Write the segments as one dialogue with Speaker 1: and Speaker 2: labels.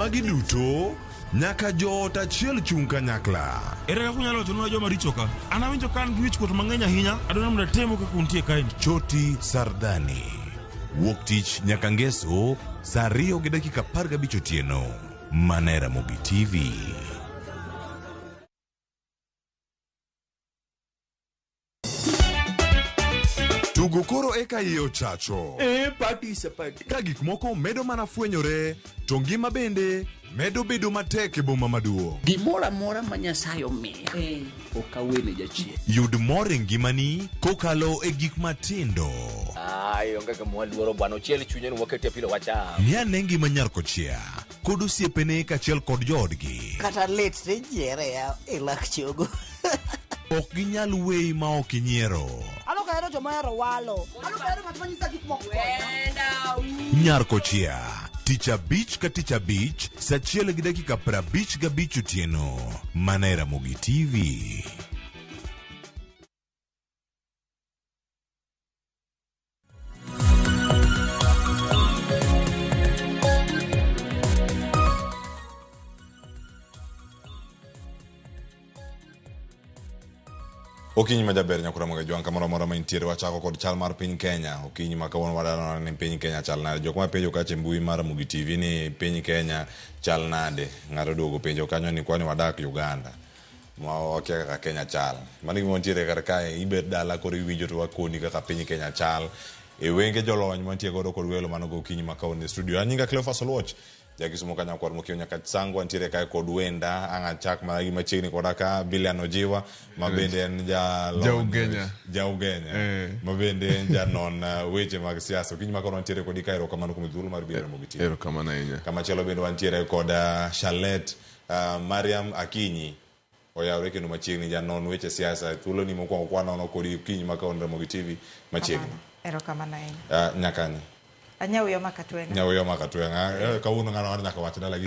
Speaker 1: Magi duto nyaka joot achiel chung' kanyakla.
Speaker 2: Ere kaka unyalo wachonwa joma richo ka? An awinjo ka an gi wichkuot mang'eny ahinya, adwaro mondo atemu kaka untie kaeni.
Speaker 1: Choti Sardani. Wuok tich nyaka Ngeso saa 2:15 otieno. Mana e Ramogi TV. Tugo koro eka iye ochacho.
Speaker 3: Eh, party is a party.
Speaker 1: Ka gik moko medo mana fwenyore, to ngima bende medo bedo matek e boma maduong'.
Speaker 4: Gimoro amora ma Nyasaye omiya ok awene jachien.
Speaker 1: Yud mor e ngimani kokalo e gik matindo.
Speaker 5: Ai, onge gima waluoro bwana, ochiel chunye ni waketie pilo wacham.
Speaker 1: Ng'i ane ngima nyar kochia kod osiepene kaachiel kod joodgi.
Speaker 6: Kata lit to inyiere ya e lak chogo.
Speaker 1: Ok ginyal weyi ma ok inyiero.
Speaker 7: An ok ahero joma ohero walo. An ok ahero ng'at ma nyisa gik moko.
Speaker 1: Nyar Kochia, tich abich ka tich abich, saa achiel gi dakika 55 otieno, mana e Ramogi TV. Okinyi ma jaber nyakura mag jwang' kamoro amora ma intiere wachako kod chal mar piny Kenya. Okinyi ma kawuono wadwaro ni piny Kenya chal nade. Jok ma penjo kacha e mbui mar Ramogi TV ni piny Kenya chal nade. Ng'ato oduogo penjo kanyo ni kwani wadak Uganda. Ma wakia kaka Kenya chal. Mano gima wantiere kar kae, ibet dala koro iwinjo to wakoni kaka piny Kenya chal. E wenge jolony mantie godo kod welo mano gokinyi ma kawuono e studio. An nyinga Cleophas Oluoch, ja Kisumo ka nyakwar Mokio nyaka Sango antiere kae kod wenda. Ang' achak mana gi machiegni koda ka Bilian Ojiwa ma bende en jalony.
Speaker 8: Ja Ugenya.
Speaker 1: Ja Ugenya.
Speaker 8: Eh.
Speaker 1: Ma bende en janon weche mag siasa. Okinyi ma kawuono wantiere kodi ka erokamano kuom thuolo mar biro e Ramogi TV.
Speaker 8: Erokamano ahinya.
Speaker 1: Kamachielo bende wantiere kod Charlotte Mariam Akinyi oyawre kendo machiegni janon weche siasa thuolo ni mokwongo kwanono kodi okinyi ma kawuono Ramogi TV machiegni.
Speaker 9: Erokamano ahinya.
Speaker 1: Nyakanye.
Speaker 9: Anyawuyo Makatweng'a.
Speaker 1: Nyawuyo Makatweng'a. Kawuono ng'ano ng'ano nyaka wach dala gi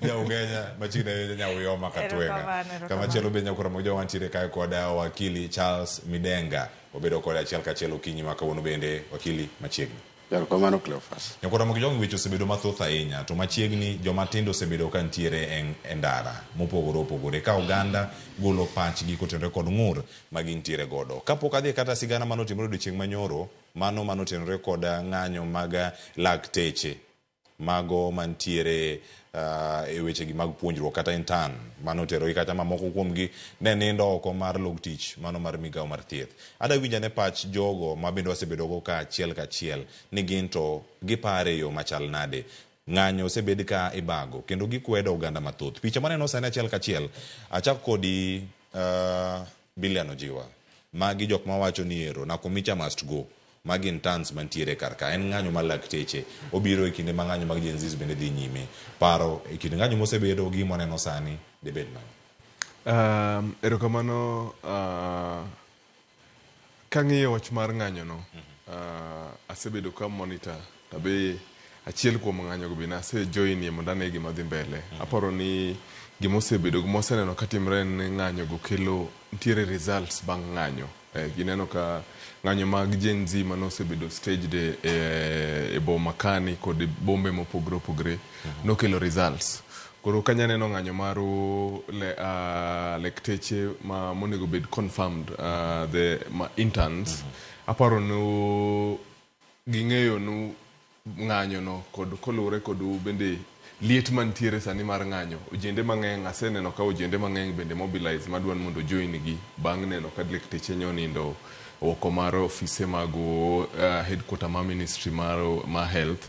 Speaker 1: Nyaugenya machiegni ahinya Nyawuyo Makatweng'a.
Speaker 9: Erokamano, erokamano.
Speaker 1: Kamachielo be nyakura mag jowa wantiere kae kod wakili Charles Midenga. Obedo kode achiel kachiel okinyi ma kawuono bende wakili machiegni.
Speaker 10: Erokamano Cleophas.
Speaker 1: Nyakwar Ramogi Jong weche osebedo mathoth ahinya to machiegni joma tindo osebedo ka nitiere e ndara mopogore opogore ka oganda golo pachgi kotenore kod ng'ur ma gintiere godo. Kapok adhi kata sigana mane otimore odiochieng' manyoro, mano mane otenore kod ng'anyo mag lakteche mago mantiere e wechegi mag puonjruok kata intern mane oterogi kacha ma moko kuomgi ne nindo oko mar log tich mano mar migawo mar thieth. Ada winj ane pach jogo ma bende wasebedogo ka achiel kachiel ni gin to gipare e yo machal nade. Ng'anyo osebed ka ibago kendo gikwedo oganda mathoth. Picha maneno sani achiel kachiel achak kodi Billian Ojiwa. Magi jok mawacho ni ero Nakumicha must go. Magi interns mantiere kar ka. En ng'anyo mar lakteche. Obiro e kinde ma ng'anyo mag Gen Zs bende dhi nyime. Paro e kind ng'anyo mosebedo gi mwaneno sani dibed nang'o?
Speaker 8: Erokamano kang'iyo wach mar ng'anyo no, asebedo ka monitor to be achiel kuom ng'anyo go be nase join ye mondo ane gima dhi mbele. Aparo ni gima osebedo gima waseneno katimre en ni ng'anyo go kelo nitiere results bang' ng'anyo. Gineno ka ng'anyo mag Gen Z mane osebedo staged e boma kani kod bombe mopogore opogore nokelo results. Koro kanya neno ng'anyo mar lekteche ma monego bed confirmed the ma interns aparo nu ging'eyo nu ng'anyo no kod koluwore kod bende liet mantiere sani mar ng'anyo ojende mang'eny aseneno ka ojende mang'eny bende mobilize madwa ni mondo join gi bang' neno ka lekteche nyonindo oko mar ofise mag headquarter mar ministry mar health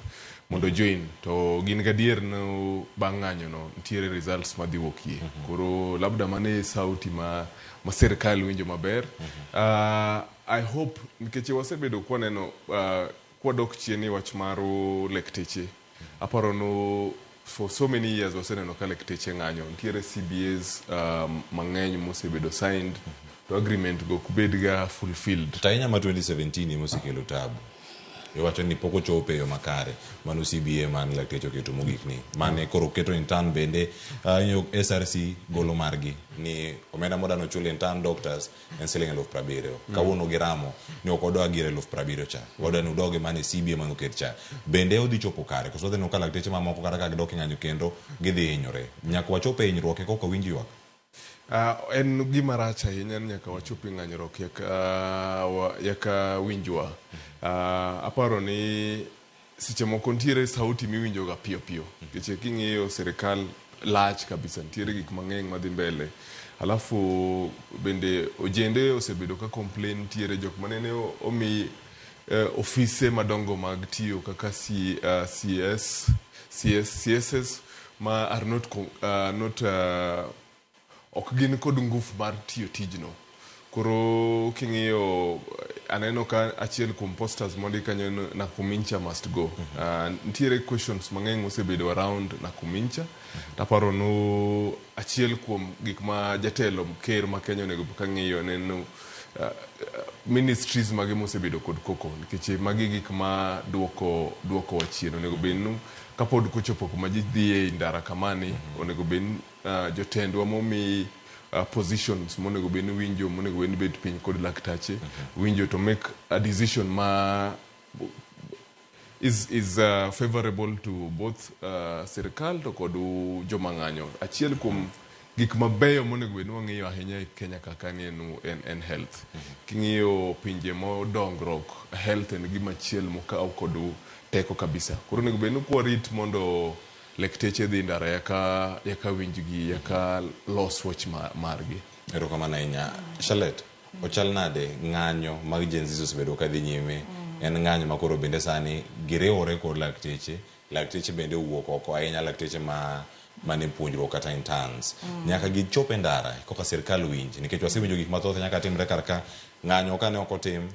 Speaker 8: mondo join to gin gadier no bang' ng'anyo no nitiere results madhi wuokie. Koro labda mano e sauti ma sirkal winjo maber. I hope nikech wasebedo kwaneno kwadok chien e wach mar lekteche aparo no for so many years waseneno ka lekteche ng'anyo nitiere CBAs mang'eny mosebedo signed to agreement go ok bed ga fulfilled.
Speaker 1: To ahinya ma 2017 ema osekelo tabu. Iwacho ni pok ochopo e yo makare. Mano CBA man lakteche oketo mogik ni. Mane koro keto intern bende SRC golo margi ni omenda modano chul intern doctors en siling 70,000. Kawuono giramo ni ok wadwa gir 70,000 cha. Wadwa ni udoge mane CBA mane oket cha. Bende odhi chopo kare. Koso wadhi neno ka lakteche mamoko kata ka gidok e ng'anyo kendo gidhi hinyore. Nyaka wachop e hinyruok e koka winj ywak.
Speaker 8: En gima rach ahinya ni nyaka wachop e ng'anyruok yaka winjwa. Aparo ni seche moko nitiere sauti miwinjo ga piyo piyo. Nikech king'iyo sirikal lach kabisa, nitiere gik mang'eny madhi mbele. Alafu bende ojende osebedo ka complain, nitiere jok manene omi ofise madongo mag tiyo kaka CS, CSS ma are not ok gin kod ngufu mar tiyo tijno. Koro king'iyo aneno ka achiel kuom posters mondik kanyo en Nakumincha must go. Nitiere questions mang'eny mosebedo around Nakumincha. Taparo nu achiel kuom gik ma jatelo ker ma Kenya onego bed ka ng'iyo en nu ministries mage mosebedo kod koko, nikech magi gik ma duoko wa chien. Onego bed nu kapod kochopo kuma ji dhiye e ndara kamani, onego bed ni jotendwa momi positions monego bed ni winjo, monego bed ni bet piny kod laktache winjo to make a decision ma is favorable to both sirikal to kod joma ng'anyo. Achiel kuom gik mabeyo monego bed ni wang'iyo ahinya e Kenya kaka ni en health. King'iyo pinje modongruok, health en gima chiel mokaw kod teko kabisa. Koro onego bed ni kwarit mondo lekteche dhi ndara yaka winjgi, yaka los wach margi.
Speaker 1: Erokamano ahinya. Charlotte, ochal nade ng'anyo mag Gen Z osebedo ka dhi nyime? En ng'anyo ma koro bende sani giriwore kod lakteche. Lakteche bende owuok oko ahinya, lakteche ma mane puonjruok kata interns. Nyaka gichop e ndara koka sirkal winj, nikech wasewinjo gik mathoth nyaka timre kar ka ng'anyo ka ne ok otim.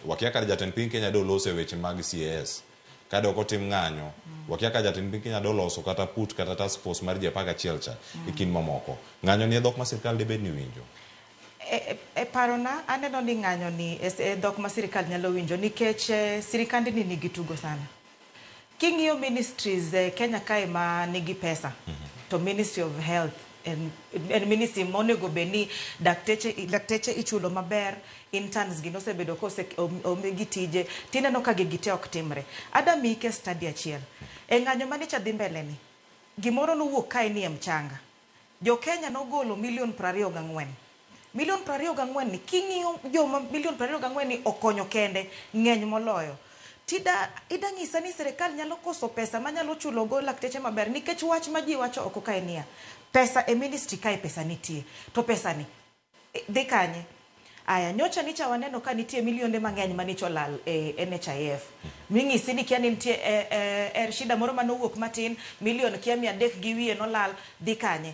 Speaker 1: Wakia kar jatend piny Kenya do loso e weche mag CAS. Ka dok otim ng'anyo, wakia ka jatend piny Kenya do loso kata put kata task force mar ji 11 cha e kind mamoko. Ng'anyo ni e dhok ma sirkal dibed ni winjo.
Speaker 9: E parona aneno ni ng'anyo ni e dhok ma sirikal nyalo winjo, nikech sirikandni nigi tugo sana. King'iyo ministries Kenya kae ma nigi pesa, to Ministry of Health en ministry monego bed ni dakteche ichulo maber, interns gi nosebedo kose omigi tije, tineno ka gigi te ok timre. Ada miyi case study achiel. E ng'anyo manicha dhi mbele ni, gimoro nowuok kae ni e mchanga. Jo Kenya nogolo milion 24. Milion 24 ni, king'iyo joma milion 24 ni okonyo kende, ng'eny moloyo. Tida ida nyisa ni sirikal nyalo koso pesa manyalo chulo go lakteche maber, nikech wach ma ji wacho oko kae niya, pesa e ministry kae pesa nitie, to pesa ni dhi kanye? Aya, nyocha nicha waneno ka nitie milionde mang'eny manicho lal e NHIF. Ming'isi ni kia ni nitie shida moro manowuok matin, milion kia 300 gi wiye nolal, dhi kanye?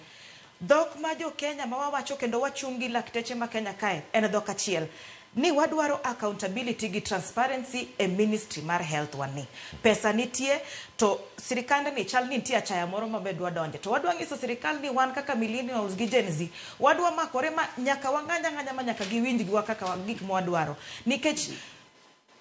Speaker 9: Dhok ma jo Kenya ma wawacho kendo wachung' gi lakteche ma Kenya kae en dhok achiel. Ni wadwaro accountability gi transparency e ministry mar health wani. Pesa nitie to sirikand ni chal ni nitie achaya moro ma be dwa donje. To wadwa nyiso sirikal ni wan kaka millennials gi Gen Z, wadwa makore ma nyaka wang'any ang'anya ma nyaka giwinj giwa kaka gik mwadwaro. Nikech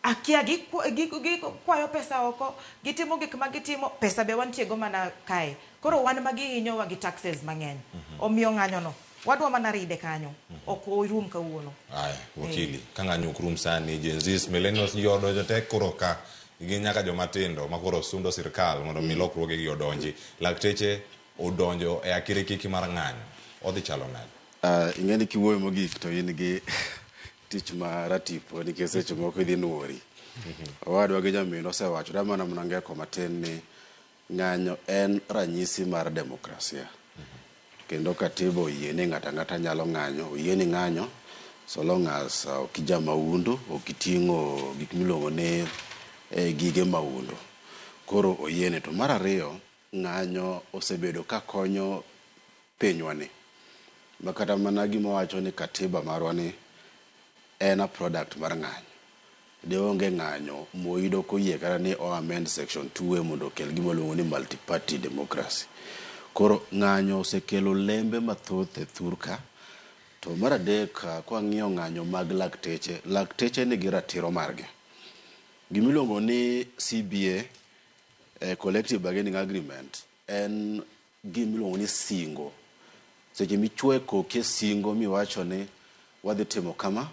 Speaker 9: akia gikwayo pesa oko, gitimo gik ma gitimo, pesa be wantie go mana kae. Koro wan ma gihinyowa gi taxes mang'eny. Omiyo ng'anyo no, wadwa mana ride kanyo, ok orum kawuono.
Speaker 1: Aya, wakili, ka ng'anyo ok rum sani, Gen Z, millennials gi odonjo te koro ka gin nyaka joma tindo ma koro sundo sirkal mondo mi lokruoge gi odonji. Lakteche odonjo e akirikiki mar ng'anyo, odhi chalo nade?
Speaker 3: Ing'e ni kiwuoyo mogik to in gi tich ma ratipo nikech seche moko idhi nuori. Owadwa gi nyamin osewacho mana ngeko matin ni ng'anyo en ranyisi mar demokrasia. Kendo katiba oyie ni ng'ato ang'ata nyalo ng'anyo, oyie ni ng'anyo so long as ok ija maundu, ok iting'o gik miluongo ni gige maundu. Koro oyiene. To mar ariyo, ng'anyo osebedo ka konyo pinywa ni. Ma kata mana gima wacho ni katiba marwa ni en a product mar ng'anyo. De onge ng'anyo, Moi dok oyie kata ni o amend section 2A mondo okel gima iluongo ni multi-party democracy. Koro ng'anyo osekelo lembe mathoth e thur ka. To mar adek, kwang'iyo ng'anyo mag lakteche, lakteche nigi ratiro margi. Gimiluongo ni CBA, Collective Bargaining Agreement, en gimiluongo ni singo. Seche michwoye koki e singo miwacho ni wadhi timo kama,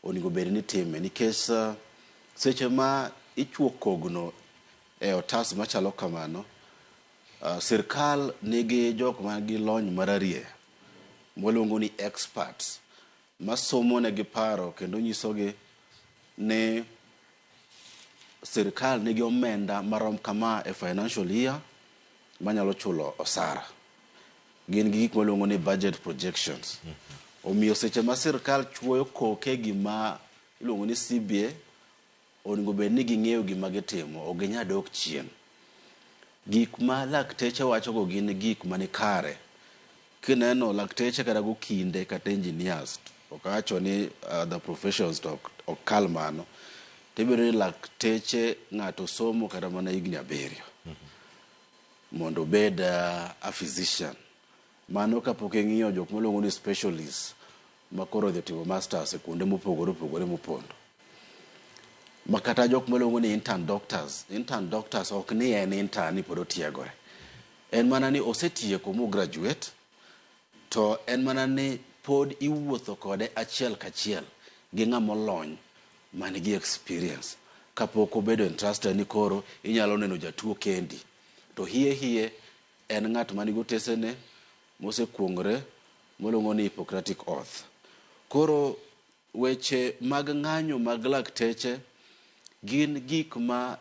Speaker 3: onego bed ni itime nikech seche ma ichwo kogno e otas machalo kamano, sirkal nigi jok man gi lony mararieya mwaluongo ni experts masomo negi paro kendo nyisogi ni sirkal nigi omenda marom kama e financial year manyalo chulo osara. Gin gi gik mwaluongo ni budget projections. Omiyo seche ma sirkal chuoyo koke gima iluongo ni CBA, onego bed ni ging'eyo gima gitimo, ok ginyal dok chien. Gik ma lakteche wachogo gin gik mani kare. Kineno lakteche kata gokinde kata engineers, ok awacho ni other professions to ok kal mano, tiyudo ni lakteche ng'ato somo kata mana higni 7 mondo obed a physician. Mano kapok ing'iyo jok miluongo ni specialists ma koro odhi timo masters e kuonde mopogore opogore mopondo. Ma kata jok miluongo ni intern doctors, intern doctors ok ni en intern ni pod otiegore. En mana ni osetieko mo graduate, to en mana ni pod iwuotho kode achiel kachiel gi ng'ama olony man gi experience kapok obedo entrusted ni koro inyalo neno jatuo kendi. To hie hie en ng'at man gi otesene mosekuongre moluongo ni Hippocratic Oath. Koro weche mag ng'anyo mag lakteche gin gik ma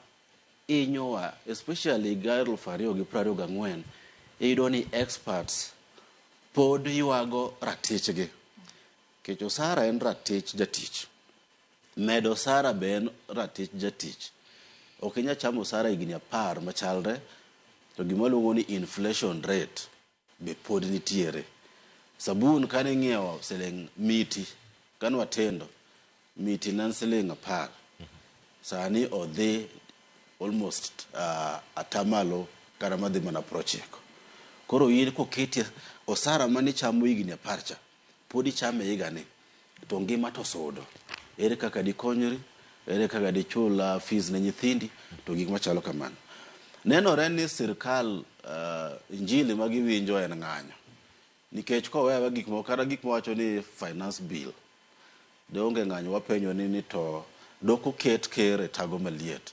Speaker 3: inyowa, especially higa 2024, iyudo ni experts pod ywago ratichgi. Nikech osara en ratich jatich. Medo osara be en ratich jatich. Ok inyal chamo osara higni 10 machalre, to gima waluongo ni inflation rate be pod nitiere. Sabun kane ing'iewo siling miti, kane watindo, miti ne en siling 10. Sani odhi almost atamalo kata madhi mana 90. Koro in koketi osara manichamo higni 10 cha, pod ichame higani, to ngima to sudo. Ere kaka dikonyri, ere kaka dichul fees ne nyithindi, to gik machalo kamano. Nenore ni sirkal injili ma giwinjo en ng'anyo. Nikech kowewa gik moko, kata gik mawacho ni finance bill, de onge ng'anyo wapenjo ni to dok oket ker e tago maliet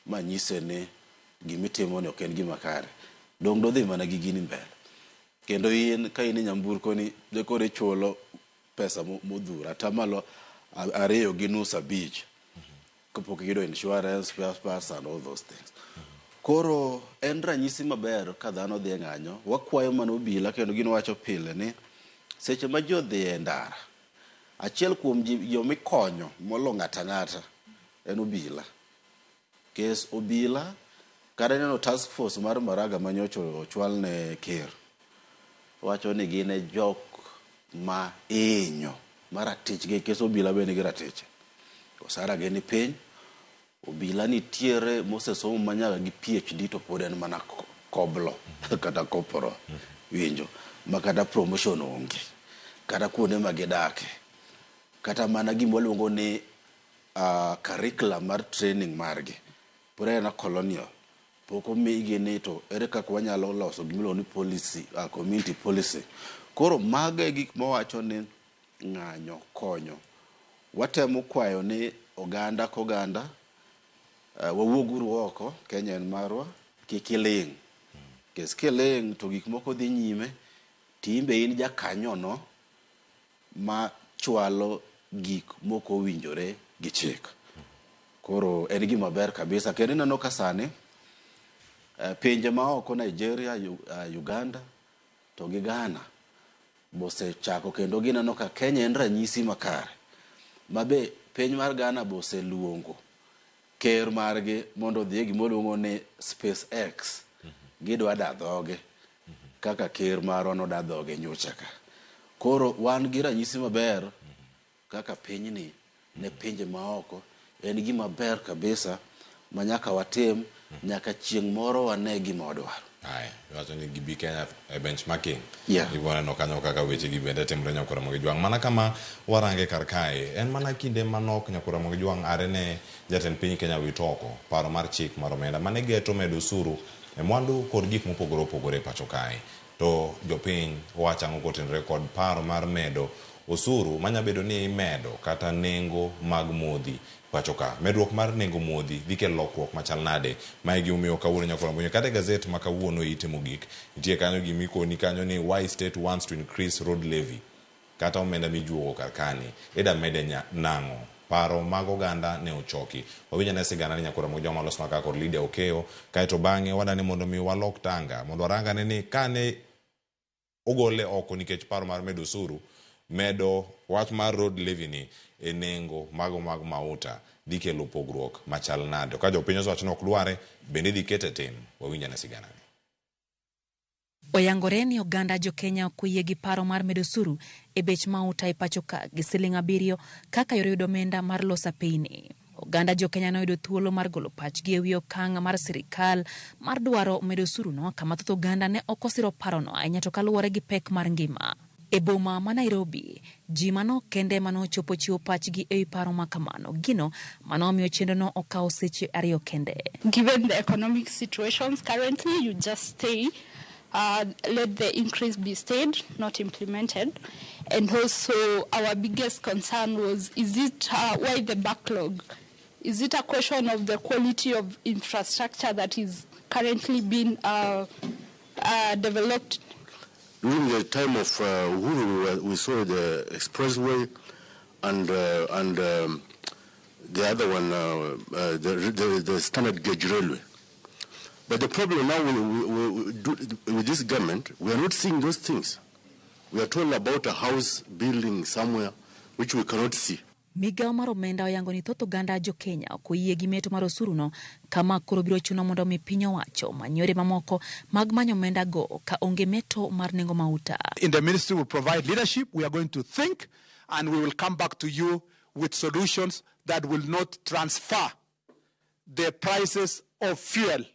Speaker 3: ma nyise ni gimitimo ni ok en gima kare. Dong' dodhi mana gi gini mbele. Kendo in ka in e nyamburko ni de koro ichulo pesa modhuro atamalo 2.5 kapok iyudo insurance, spare parts and all those things. Koro en ranyisi maber ka dhano dhi e ng'anyo. Wakwayo mana obila kendo gino wacho pile ni seche ma ji odhi e ndara, achiel kuom ji jomikonyo molo ng'ata ng'ata en obila. Kes obila kata ineno task force mar Maraga manyocha ochwal ne ker, wacho ni gin e jok ma ihinyo ma ratichgi kes obila be nigi ratiche. Osara gi ni piny, obila nitiere mosesomo manyaka gi PhD to pod en mana koblo kata kopro winjo ma kata promotion onge kata kuonde ma gidake kata mana gima waluongo ni curriculum mar training margi pod en colonial pok omigi ni to ere kaka wanyalo loso gimiluongo ni policy, community policy. Koro mago e gik mawacho ni ng'anyo konyo. Watemo kwayo ni oganda koganda wawuoguru oko, Kenya en marwa, kik iling'. Nikech kiling' to gik moko dhi nyime, to in be in jakanyono ma chwalo gik mok owinjore gi chik. Koro en gima ber kabisa. Kendo ineno ka sani pinje maoko Nigeria, Uganda to gi Ghana bosechako kendo gineno ka Kenya en ranyisi makare. Ma be piny mar Ghana boseluongo ker margi mondo odhi e gima waluongo ni SpaceX. Gidwa da dhoge kaka ker marwa noda dhoge nyocha ka. Koro wan gi ranyisi maber kaka pinyni ne pinje maoko en gima ber kabisa ma nyaka watim nyaka chieng' moro wane gima wadwaro.
Speaker 1: Aya, iwacho ni gibi Kenya e benchmarking.
Speaker 3: Yeah.
Speaker 1: Ibiro neno kanyo kaka weche gi bende timre Nyakwar Ramogi Jwang'. Mana kama warange kar kae, en mana kinde manok Nyakwar Ramogi Jwang' are ne jatend piny Kenya wit oko paro mar chik mar omenda mane geto medo osuru e mwandu kod gik mopogore opogore e pacho kae. To jopiny wacho ang'o kotenore kod paro mar medo osuru manyabedo ni imedo kata nengo mag modhi pacho ka. Medruok mar nengo modhi dhi kelo lokruok machal nade? Mae e gimomiyo kawuono Nyakwar Ramogi kata e gazet ma kawuono e ite mogik nitie kanyo gimikoni kanyo ni why state wants to increase road levy kata omenda mijuogo kar kani ida mede nang'o? Paro mag oganda ne ochoki. Wawinj ane sigana ni Nyakwar Ramogi Jwang' malosnwa ka kod Lydia Okeyo kaeto bang'e wadani mondo mi walok tanga mondo warang ane ni kane ogole oko nikech paro mar medo osuru medo wach mar road levy ni e nengo mago mag mauta dhi kelo pogruok machal nade. To ka jopiny osewacho ni ok dware, bende idhi kete e tim? Wawinj ane sigana ni.
Speaker 10: Oyangore ni oganda jo Kenya ok oyie gi paro mar medo osuru e bech mauta e pacho ka gi siling 7 kaka yor yudo omenda mar loso apeyni. Oganda jo Kenya noyudo thuolo mar golo pachgi e wi okang' mar sirikal mar dwaro medo osuruno kama thoth oganda ne ok osiro parono ahinya to kaluwore gi pek mar ngima. E boma ma Nairobi, ji manok kende ema nochopo chiwo pachgi e wi paro ma kamano, gino mane omiyo chenrono okawo seche 2 kende.
Speaker 11: Given the economic situations currently, you just stay, let the increase be stayed, not implemented. And also our biggest concern was, why the backlog? Is it a question of the quality of infrastructure that is currently being developed?
Speaker 12: During the time of Uhuru, we saw the expressway and the other one, the standard gauge railway. But the problem now with this government, we are not seeing those things. We are told about a house building somewhere which we cannot see.
Speaker 10: Migawo mar omenda oyango ni thoth oganda jo Kenya ok oyie gi meto mar osuruno kama koro biro chuno mondo mi piny owacho many yore mamoko mag manyo omenda go ka onge meto mar nengo mauta.
Speaker 13: In the ministry will provide leadership. We are going to think and we will come back to you with solutions that will not transfer the prices of fuel,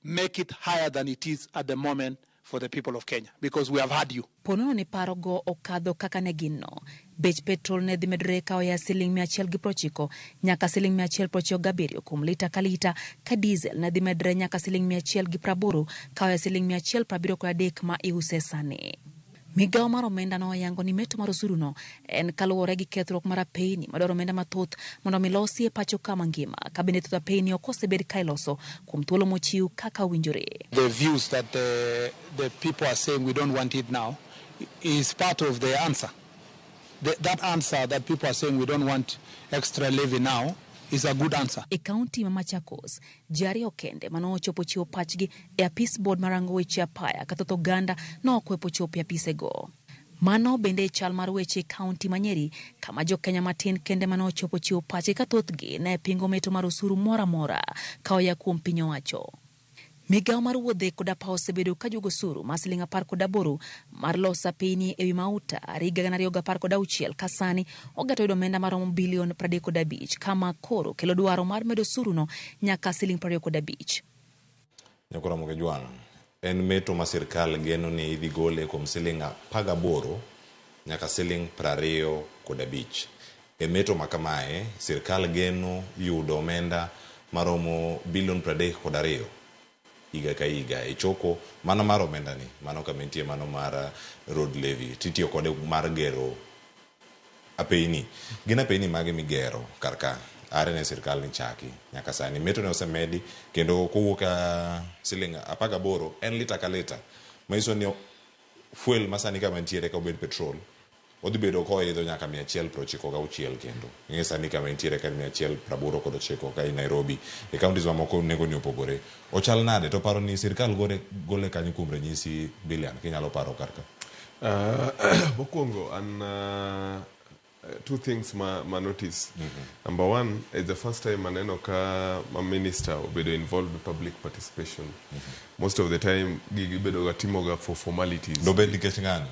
Speaker 13: make it higher than it is at the moment for the people of Kenya, because we have had you.
Speaker 10: Ponono ni paro go okadho kaka ne gin no. Bech petrol ne dhi medore ka oya siling 190 nyaka siling 197 kuom lita ka lita, ka diesel ne dhi medore nyaka siling 180 ka oya siling 173 ma iuse sani. Migawo mar omenda noyango ni meto mar osuruno en kaluwore gi kethruok mar apeyni madwaro omenda mathoth mondo mi losi e pacho ka mangima, ka bende thoth apeyni ok osebed ka iloso kuom thuolo mochiw kaka owinjore.
Speaker 13: The views that the people are saying we don't want it now is part of the answer. That answer that people are saying we don't want extra levy now is a good answer.
Speaker 10: E kaunti ma Machakos, ji 2 kende mane ochopo chiwo pachgi e apis board marango weche apaya ka thoth oganda nokwepo chopo e apisego. Mano bende e chal mar weche e kaunti ma Nyeri, kama jo Kenya matin kende mane ochopo chiwo pachgi ka thothgi ne pingo meto mar osuru moro amora ka oya kuom piny owacho. Migawo mar wuodhe kod apaya osebedo ka juogo osuru mar siling 18 mar loso apeyni ewi mauta higa 2016 ka sani ogeto yudo omenda maromo bilion 35 kama koro kelo dwaro mar medo osuruno nyaka siling 25.
Speaker 1: Nyakwar Ramogi Jwang', en meto ma sirkal geno ni idhi gole kuom siling 18 nyaka siling 25. E meto ma kamae, sirkal geno yudo omenda maromo bilion 32 higa ka higa e choko mana mar omenda ni, mano kama entie mano mar road levy titiyo kode mar gero apeyni. Gin apeyni mage migero kar ka are ne sirkal ni chaki nyaka sani meto ne osemedi kendo kowuok siling 18 en lita ka lita manyiso ni fuel masani kama nitiere ka obed petrol odhi bedo koidho nyaka 196 kendo ing'e sani kama entiere ka 189 ka in Nairobi e counties mamoko nengo ni opogore ochal nade to paro ni sirkal gole kanyo kuom ranyisi bilion kinyalo paro kar ka.
Speaker 8: Mokwongo an two things ma notice. Number one is the first time aneno ka ma minister obedo involved with public participation. Most of the time gigi bedo ga timoga for formalities.
Speaker 1: Dobed nikech ng'anyo.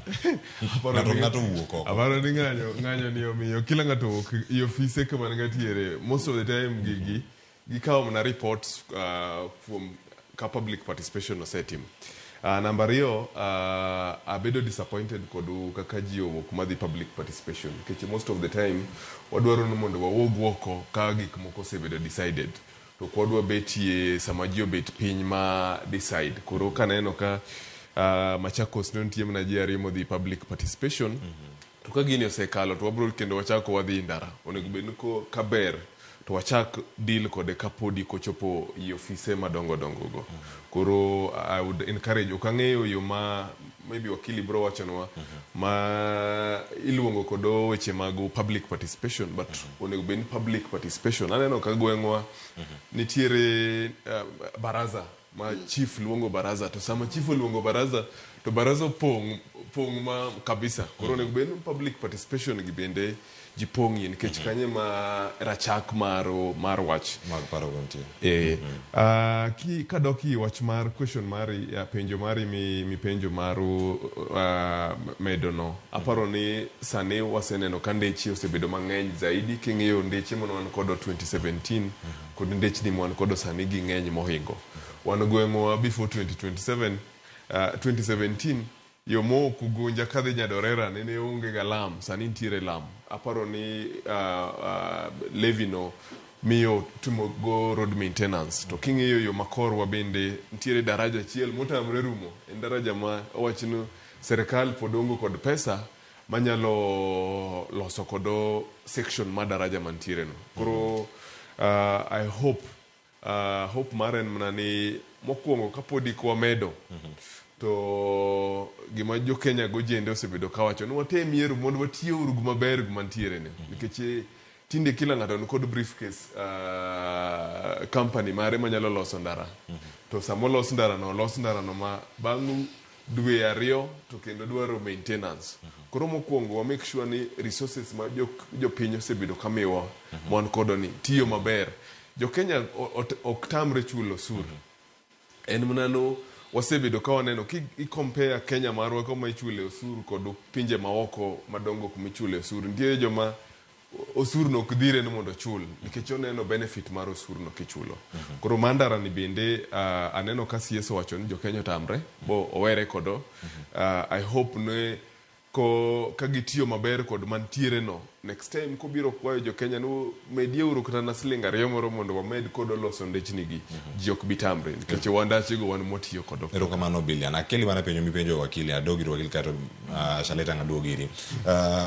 Speaker 1: Ng'ato wuok oko.
Speaker 8: Aparo ni ng'anyo ni omiyo kila ng'ato wuok e ofise kama ng'atiere. Most of the time gigi gikawo mana reports from ka public participation osetim. Namba ariyo, abedo disappointed kodu kaka ji owuok madhi public participation nikech most of the time wadwaro ni mondo wawuog oko ka gik moko osebedo decided to ok wadwa betie sama ji obet piny ma decide. Koro kaneno ka Machakos ne nitie mana ji ariyo modhi public participation to ka gini osekalo to wabro kendo wachako wadhi ndara. Onego bed ni kaber to wachak deal kode kapodi kochopo i ofise madongo dongo go. Koro I would encourage, ok ang'eyo yo ma maybe wakili bro wachonwa ma iluongo kodo weche mag public participation, but onego bed ni public participation aneno ka gweng'wa nitiere baraza ma chief luongo baraza, to sama chief oluongo baraza to baraza opong' pong' ma kabisa. Koro onego bed ni public participation gi bende ji pong'ie nikech kanyo ma rachak mar wach
Speaker 1: mag paro go nitie.
Speaker 8: Kadok i wach mar question mari, penjo mari mipenjo mar medo no, aparo ni sani waseneno ka ndeche osebedo mang'eny zaidi. King'iyo ndeche mane wan kodo 2017 kod ndechni mwan kodo sani ging'eny mohingo. Wan gweng'wa before 2027, 2017 yo mowuok Ugunja kadhi Nyadorera nene onge ga lam, sani nitiere lam. Aparo ni levy no miyo timo go road maintenance. To king'iyo yo makorwa bende nitiere daraja achiel motamre rumo, en daraja ma owach ni serikal pod onge kod pesa manyalo loso kodo section mar daraja mantiere no. Koro I hope, hope mara en mana ni mokwongo kapodi kwamedo to gima jo Kenya gojende osebedo kawacho ni watem yiero mondo watiye uru maber gima ntiere ni nikech tinde kila ng'ato nikod briefcase, company mare manyalo loso ndara, to sama olos ndara no, olos ndara no ma bang' dwe 2 to kendo dwaro maintenance. Koro mokwongo wa make sure ni resources ma jopiny osebedo kamiwa wan kodo ni tiyo maber. Jo Kenya ok tamre chulo osuru, en mana no wasebedo ka waneno ki i compare Kenya marwa kama ichule osuru kod pinje maoko madongo kuma ichule osuru, nitiere joma osuru no ok dhire ni mondo ochul nikech oneno benefit mar osuru no kichulo. Koro mar ndara ni bende, aneno ka CS owacho ni jo Kenya otamre bo owere kodo. I hope ne ko ka gitiyo maber kod mantiere no, next time kobiro kwayo jo Kenya ni medie uru kata na siling 2 moro mondo wamed kodo loso ndechni gi, ji ok bi tamre nikech wan ndachego wan mwatiyo kodo.
Speaker 1: Erokamano Bilian. Akeli mana penjo mipenjo wakili, adog ir wakili kaeto Shaleta ang' aduog iri.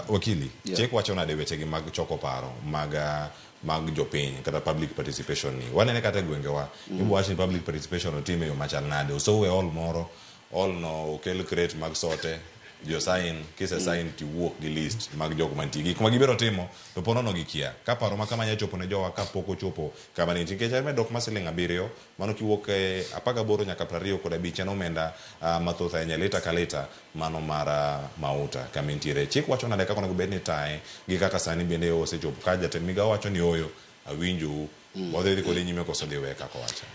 Speaker 1: Wakili, chik wacho nade wechegi mag choko paro mag jopiny kata public participation ni? Wanene kata e gwengewa, ibo wach ni public participation otim e yo machal nade? Osow e hall moro, hall no okel crate mag sote, jo sign, kise sign tiwuok gi list mag jok mantie. Gik ma gibiro timo to po nono gikia. Ka paro ma kama nya chopo ne jowa kapok ochopo kama nitie. Nikech en medruok mar siling 7, mano kiwuok e 18 nyaka 25 en omenda mathoth ahinya lita ka lita mano mar mauta kama entiere. Chik wacho nade kaka onego bed ni taye gi kaka sani bende osechopo ka jatend migao wacho ni oyo awinjou, wadhi dhi kode nyime koso dhi weye kaka owacho?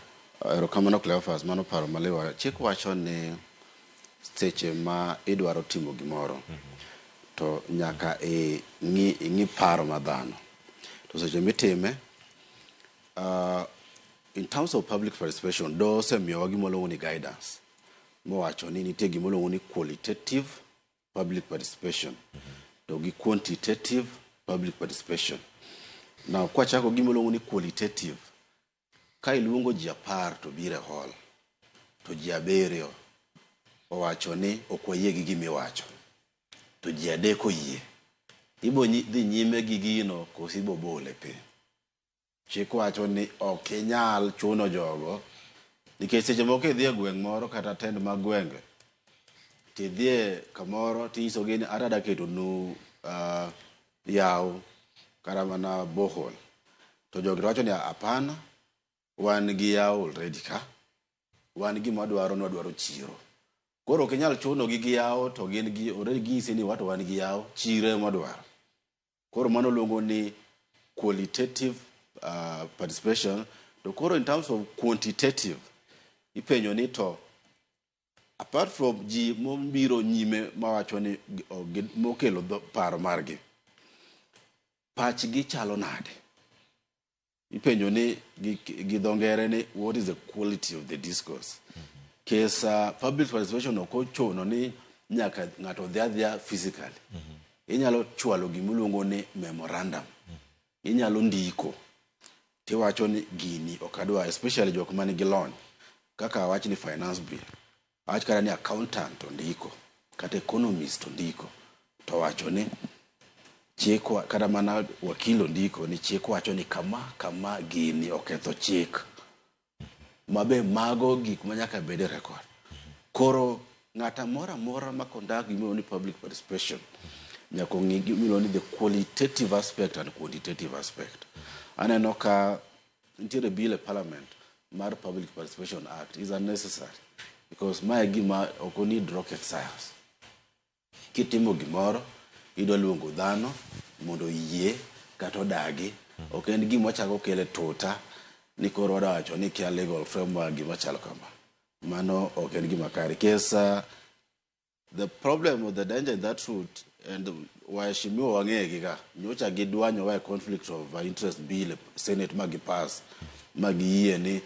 Speaker 3: Erokamano Cleophas, mano paro maliw. Chik wacho ni seche ma idwaro timo gimoro to nyaka ing'i paro ma dhano. To seche mitime, in terms of public participation, doho osemiyowa gima waluongo ni guidance mowacho ni nitie gima iluongo ni qualitative public participation to gi quantitative public participation. Now kwachako gima iluongo ni qualitative, ka iluongo ji 10 to biro e hall to ji 7 owacho ni ok wayie gi gimiwacho to ji 3 oyie, ibo dhi nyime gi gino koso ibo bole piny? Chik wacho ni ok inyal chuno jogo nikech seche moko idhi e gweng' moro kata tend mag gwenge tidhie kamoro tinyisogi ni ata adwa ketonu yawo kata mana borehole, to jogi to wacho ni hapana, wan gi yawo already ka, wan gima wadwaro ni wadwaro chiro. Koro ok inyal chuno gi gi yawo to gin gi already ginyisi ni wato wan gi yawo, chiro ema wadwaro. Koro mano luongo ni qualitative participation. To koro in terms of quantitative, ipenjo ni to apart from ji mobiro nyime mawacho ni mokelo paro margi, pachgi chalo nade? Ipenjo ni gi dho ngere ni what is the quality of the discourse. Case public participation ok ochuno ni nyaka ng'ato dhi adhiya physically. Inyalo chwalo gimiluongo ni memorandum. Inyalo ndiko tiwacho ni gini ok adwa, especially jok man gi lony kaka awach ni finance bill, awach kata ni accountant ondiko kata economist ondiko to wacho ni chik kata mana wakil ondiko ni chik wacho ni kama kama gini oketho chik mabe mago gik ma nyaka bed e record. Koro ng'ata moro amora ma conduct gimiluongo ni public participation nyaka ong'i gimiluongo ni the qualitative aspect and quantitative aspect. Aneno ka nitiere bill e parliament mar Public Participation Act is unnecessary because mae gima ok o need rocket science. Kitimo gimoro, idwa luongo dhano mondo oyie kata odagi. Ok en gima chako kele tuta ni koro wadwa wacho ni kia legal framework gima chalo kama. Mano ok en gima kare. Kes the problem or the danger in that route and waheshimiwa wang'e ga nyocha gidwanyowa e conflict of interest bill e senate ma gipass ma giyie ni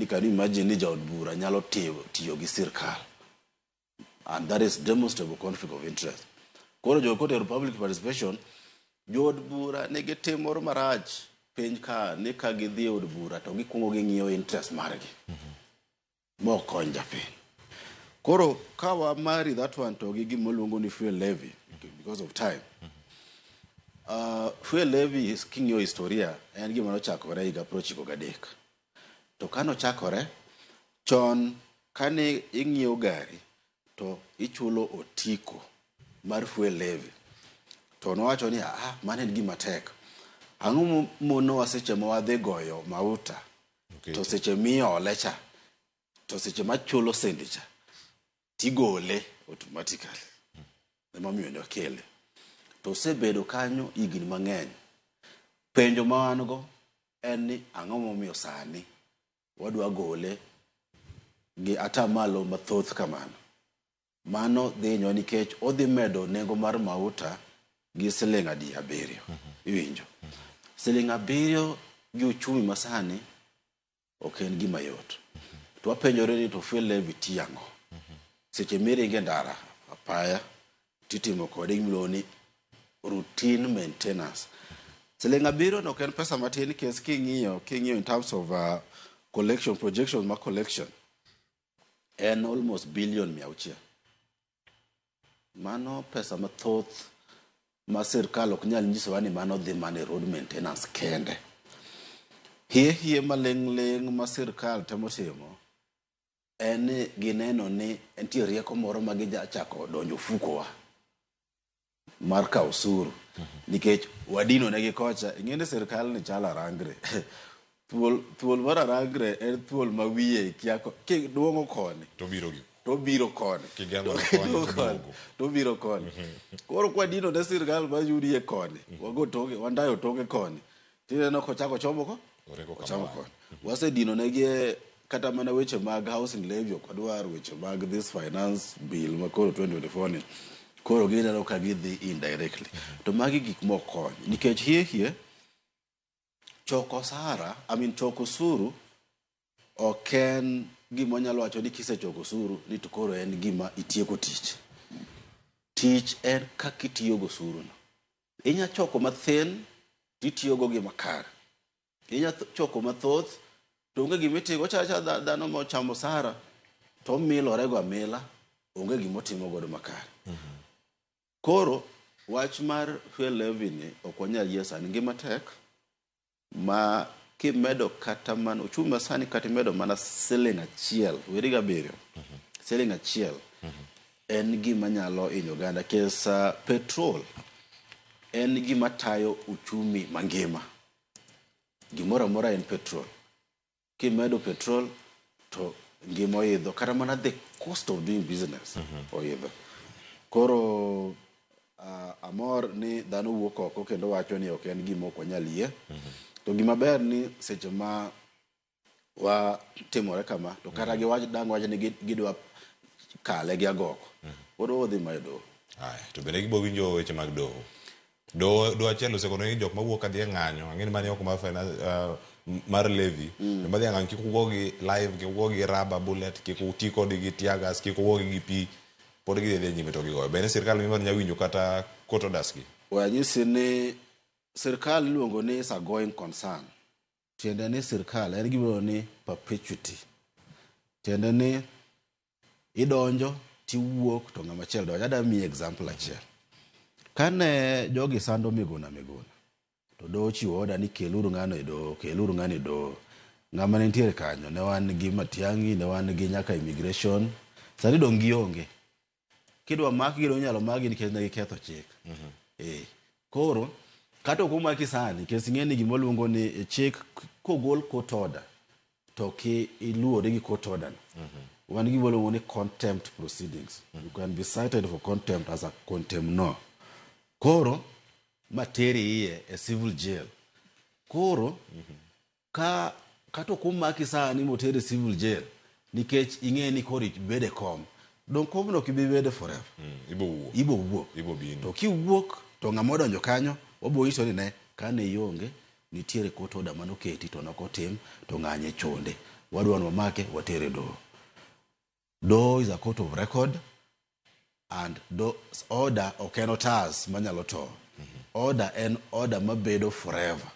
Speaker 3: can you imagine ni jaod bura nyalo tiyo gi sirkal, and that is demonstrable conflict of interest. Koro jogo kotero public participation, jood bura nigi tim moro marach piny ka ni ka gidhi e od bura to gikuongo ging'iyo interest margi mok kony japiny. Koro ka wa marry that one to gi gima ni fuel levy, because of time, fuel levy is king'iyo historia en gima nochakore higa 93. To kanochakore chon, kane ing'iewo gari to ichulo otiko mar fuel levy, to nowacho ni ah, mano en gima tek, ang'o monowa seche ma wadhi goyo mauta to seche miole cha to seche machulo sendi cha tigole automatically. Emomiyo nokele to osebedo kanyo higni mang'eny. Penjo ma wan go en ni ang'o momiyo sani wadwa gole gi atamalo mathoth kamano? Mano dhi hinyowa nikech odhi medo nengo mar mauta gi siling adi? 7. Iwinjo, siling 7 gi uchumi masani ok en gima yot. To wapenjore ni to fuel levy tiyo ang'o seche miringe ndara apaya titimo kode gimiluongo ni routine maintenance? Siling 7 no ok en pesa matin nikech king'iyo in terms of collection projection ma collection en almost billion 600. Mano pesa mathoth ma sirkal ok nyal nyisowa ni mano dhi mana e road maintenance kende. Hie hie maling' ling' ma sirkal temo timo en ni gineno ni nitie rieko moro ma gijachako donjo ofukowa mar kawo osuru nikech wadino negi kocha. Ing'e ni sirkal ni chalo arangre thuol. Thuol mar arangre en thuol ma wiye kia kiduong'o koni
Speaker 1: to biro gi
Speaker 3: to biro koni.
Speaker 1: Kigeng'o ne koni, to duogo.
Speaker 3: To biro koni. Koro kwadino ne sirkal mayudie koni, wago toke, wandayo toke koni, tineno kochako chomo ko
Speaker 1: Oringo kama
Speaker 3: ochamo
Speaker 1: wang'e.
Speaker 3: Koni wasedino negi e kata mana weche mag housing levy ok wadwar, weche mag this finance bill ma koro 2024 ni koro gineno ka gidhi indirectly. To magi gik mok kony nikech hie hie choko osara, I mean choko osuru ok en gima wanyalo wacho ni kisechoko osuru ni to koro en gima itieko tich. Tich en kaka itiyo gosuru no. Inya choko mathin titiyogo gi makare, inya choko mathoth to onge gima itimo. Ochalo achala dhano mochamo osara to omilorego amila, onge gimotimo godo makare. Koro wach mar fuel levy ni ok wanyal yie sani. Ngima tek ma kimedo kata mana uchumi masani, kata imedo mana siling 1, weri gi 7, siling 1 en gima nyalo hinyo oganda. Kes petrol en gima tayo uchumi mangima, gimoro amora en petrol. Kimedo petrol to ngima oidho, kata mana the cost of doing business oidho. Koro amor ni dhano wuok oko kendo wacho ni ok en gima ok wanyal yie. To gima ber ni seche ma watimore kama to kata giwach dang' wach ni gidwa kale gi agoko, pod wadhi mana e doho.
Speaker 1: Aya, to bende gibo winjo weche mag doho? Do do achiel osekono ni jok mawuok kadhi e ng'anyo, ang'e ni mani oko mar finance, mar levy, joma dhi e ng'anyo kik ugogi live, kik ugogi rubber bullet, kik uti kodgi gi tear gas, kik ugogi gi pi, pod gidhi adhiya nyime to gigoyo. Bende sirkal mimar nyalo winjo kata court orders gi?
Speaker 3: We anyisi ni sirkal iluongo ni is a going concern. Tiende ni sirkal en gima iluongo ni perpetuity. Tiende ni idonjo tiwuok to ng'ama chielo donjo. Adwa miyi example achiel. Kane jogi sando Miguna Miguna, to doho ochiwo order ni keluru ng'ano e doho, keluru ng'ano e doho. Ng'ama ne nitiere kanyo, ne wan gi Matiang'i, ne wan gi nyaka immigration. Sani dong' gionge. Kidwa makgi dong' inyalo makgi nikech ne giketho chik. Eh. Koro, kata ok omaki sani, nikech ing'e ni gima waluongo ni e chik kogol court order, to ki iluwore gi court order no. Wan gi gima waluongo ni contempt proceedings. You can be cited for contempt as a contemnor. Koro, ma teri iye e civil jail. Koro, ka kata ok omaki sani moteri e civil jail, nikech ing'e ni koro ibedo e kom, dong' komno ok ibi bede forever.
Speaker 1: Ibo wuok.
Speaker 3: Ibo wuok.
Speaker 1: Ibo bino.
Speaker 3: To kiwuok to ng'ama odonjo kanyo, wabo nyiso ni ne, kane ionge, nitiere court order manoketi to nokotim, to ng'anye chonde. Wadwa ni wamake, watere e doho. Doho is a court of record and do, order ok en otas manyalo towo. Order en order mabedo forever.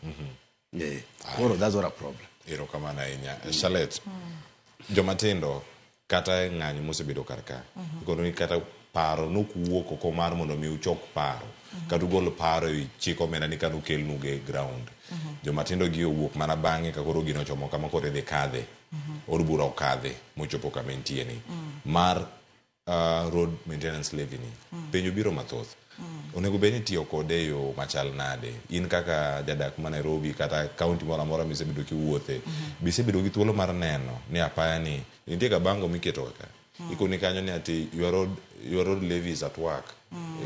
Speaker 3: Yeah. Koro that's not a problem.
Speaker 1: Erokamano ahinya. Charlotte, joma tindo kata e ng'anyo mosebedo kar ka, ikono ni kata paro nok wuok oko mar mondo mi uchok paro, kata ugol paro ewi chik omenda ni kane okelnu go e ground. Joma tindo gi owuok mana bang'e ka koro gino ochomo kama koro idhi kadhe. Od bura okadhe mochopo kama entie ni. Mar road maintenance levy ni, penjo biro mathoth. Onego bed ni itiyo kode e yo machal nade? In kaka jadak ma Nairobi kata county moro amora misebedo kiwuothe, be isebedo gi thuolo mar neno ni apaya ni nitie ga bango miketo ga ka. Ikoni kanyo ni ati your road levy is at work.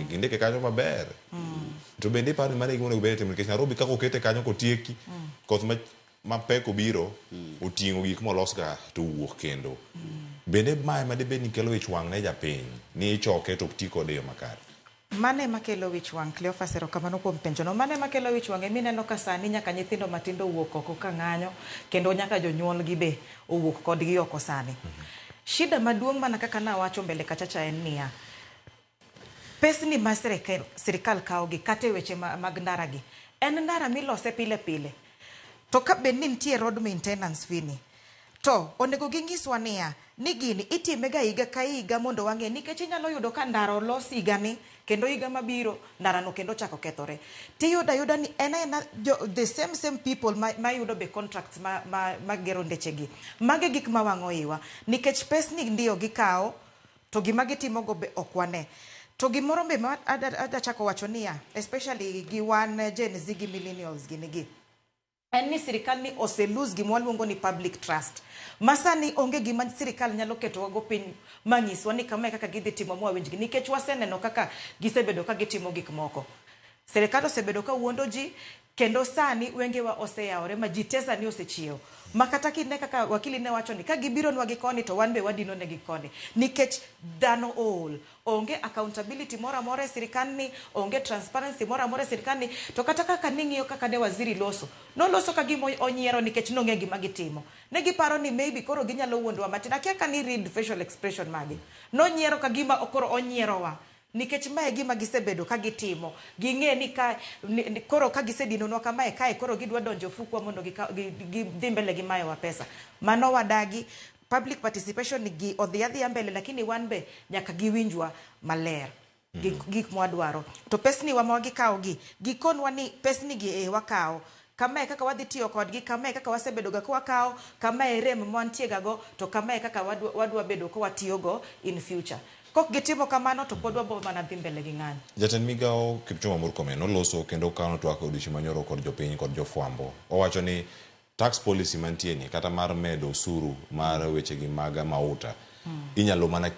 Speaker 1: Gindike kanyo maber. To bende iparo ni mano e gima onego bed ni itimo nikech Nairobi kaka okete kanyo kotieki, koth mapek obiro, oting'o gik molos ka to owuok kendo. Bende mae ma dibed ni kelo ich wang' ne japiny ni ichoke to ok ti kode e yo makare?
Speaker 9: Mano ema kelo wich wang', Cleophas, erokamano kuom penjono. Mano ema kelo wich wang' emineno ka sani nyaka nyithindo matindo owuok oko ka ng'anyo, kendo nyaka jonyuolgi be owuok kodgi oko sani. Shida maduong' mana kaka nawacho mbele kachacha en niya, pesni ma sirikal kawogi kata e weche mag ndara gi, en ndara milose pile pile. To ka bed ni nitie road maintenance fee ni, to onego ginyiswa niya, ni gini itime ga higa ka higa mondo wang'e, nikech inyalo yudo ka ndara olos higa ni, kendo higa mabiro ndara no kendo ochako kethore. Tiyudo ayuda ni en aena the same same people ma yudo be contracts ma gero ndeche gi. Magi gik ma wang'o iwa, nikech pesni ndio gikawo, to gima gitimogo be ok wane. To gimoro be ma ada chako wacho niya, especially gi wan Gen Z gi millennials gini gi, en ni sirikal ni ose lose gima waluongo ni public trust. Ma sani onge gima sirikal nyalo ketowago piny manyiswa ni kama e kaka gidhi timo mwawinjgi, nikech waseneno kaka gisebedo ka gitimo gik moko. Sirikal osebedo ka wuondo ji, kendo sani wengewa oseyawore ma ji te sani osechiewo. Ma kata kine kaka wakili ne wacho ni ka gibironwa gi koni to wan be wadino negi koni. Nikech dhano ool. Onge accountability moro amora e sirikal ni, onge transparency moro amora e sirikal ni, to kata kaka ning'iyo kaka ne waziri loso, noloso ka gima onyiero nikech nong'e gima gitimo. Ne giparo ni maybe koro ginyalo wuondowa matin. Akia ka ni read facial expression magi. Nonyiero ka gima koro onyierowa. Nikech mae gima gisebedo ka gitimo. Ging'e ni ka, ni, koro ka gisedinonwa kamae kae, koro gidwa donjo ofukwa mondo gidhi mbele gi mayowa pesa. Mano wadagi. Public participation gi odhi adhiya mbele, lakini wan be nyaka giwinjwa maler. Gik mwadwaro. To pesni wa ma gikawo gi, gikonwa ni pesni gi e wakawo. Kamae kaka wadhi tiyo kodgi, kamae kaka wasebedo ga ka wakawo, kamae rem mwantie ga go, to kamae kaka wadwa bedo ka watiyogo in future. Kok gitimo kamano to pod wabo mana dhi mbele gi ng'anyo.
Speaker 1: Jatend migawo Kipchumba Murkomen noloso kendo okano twak e odiochieng' manyoro kod jopiny kod jofwambo. Owacho ni tax policy mantie ni kata mar medo osuru mar wechegi mag mauta inyalo mana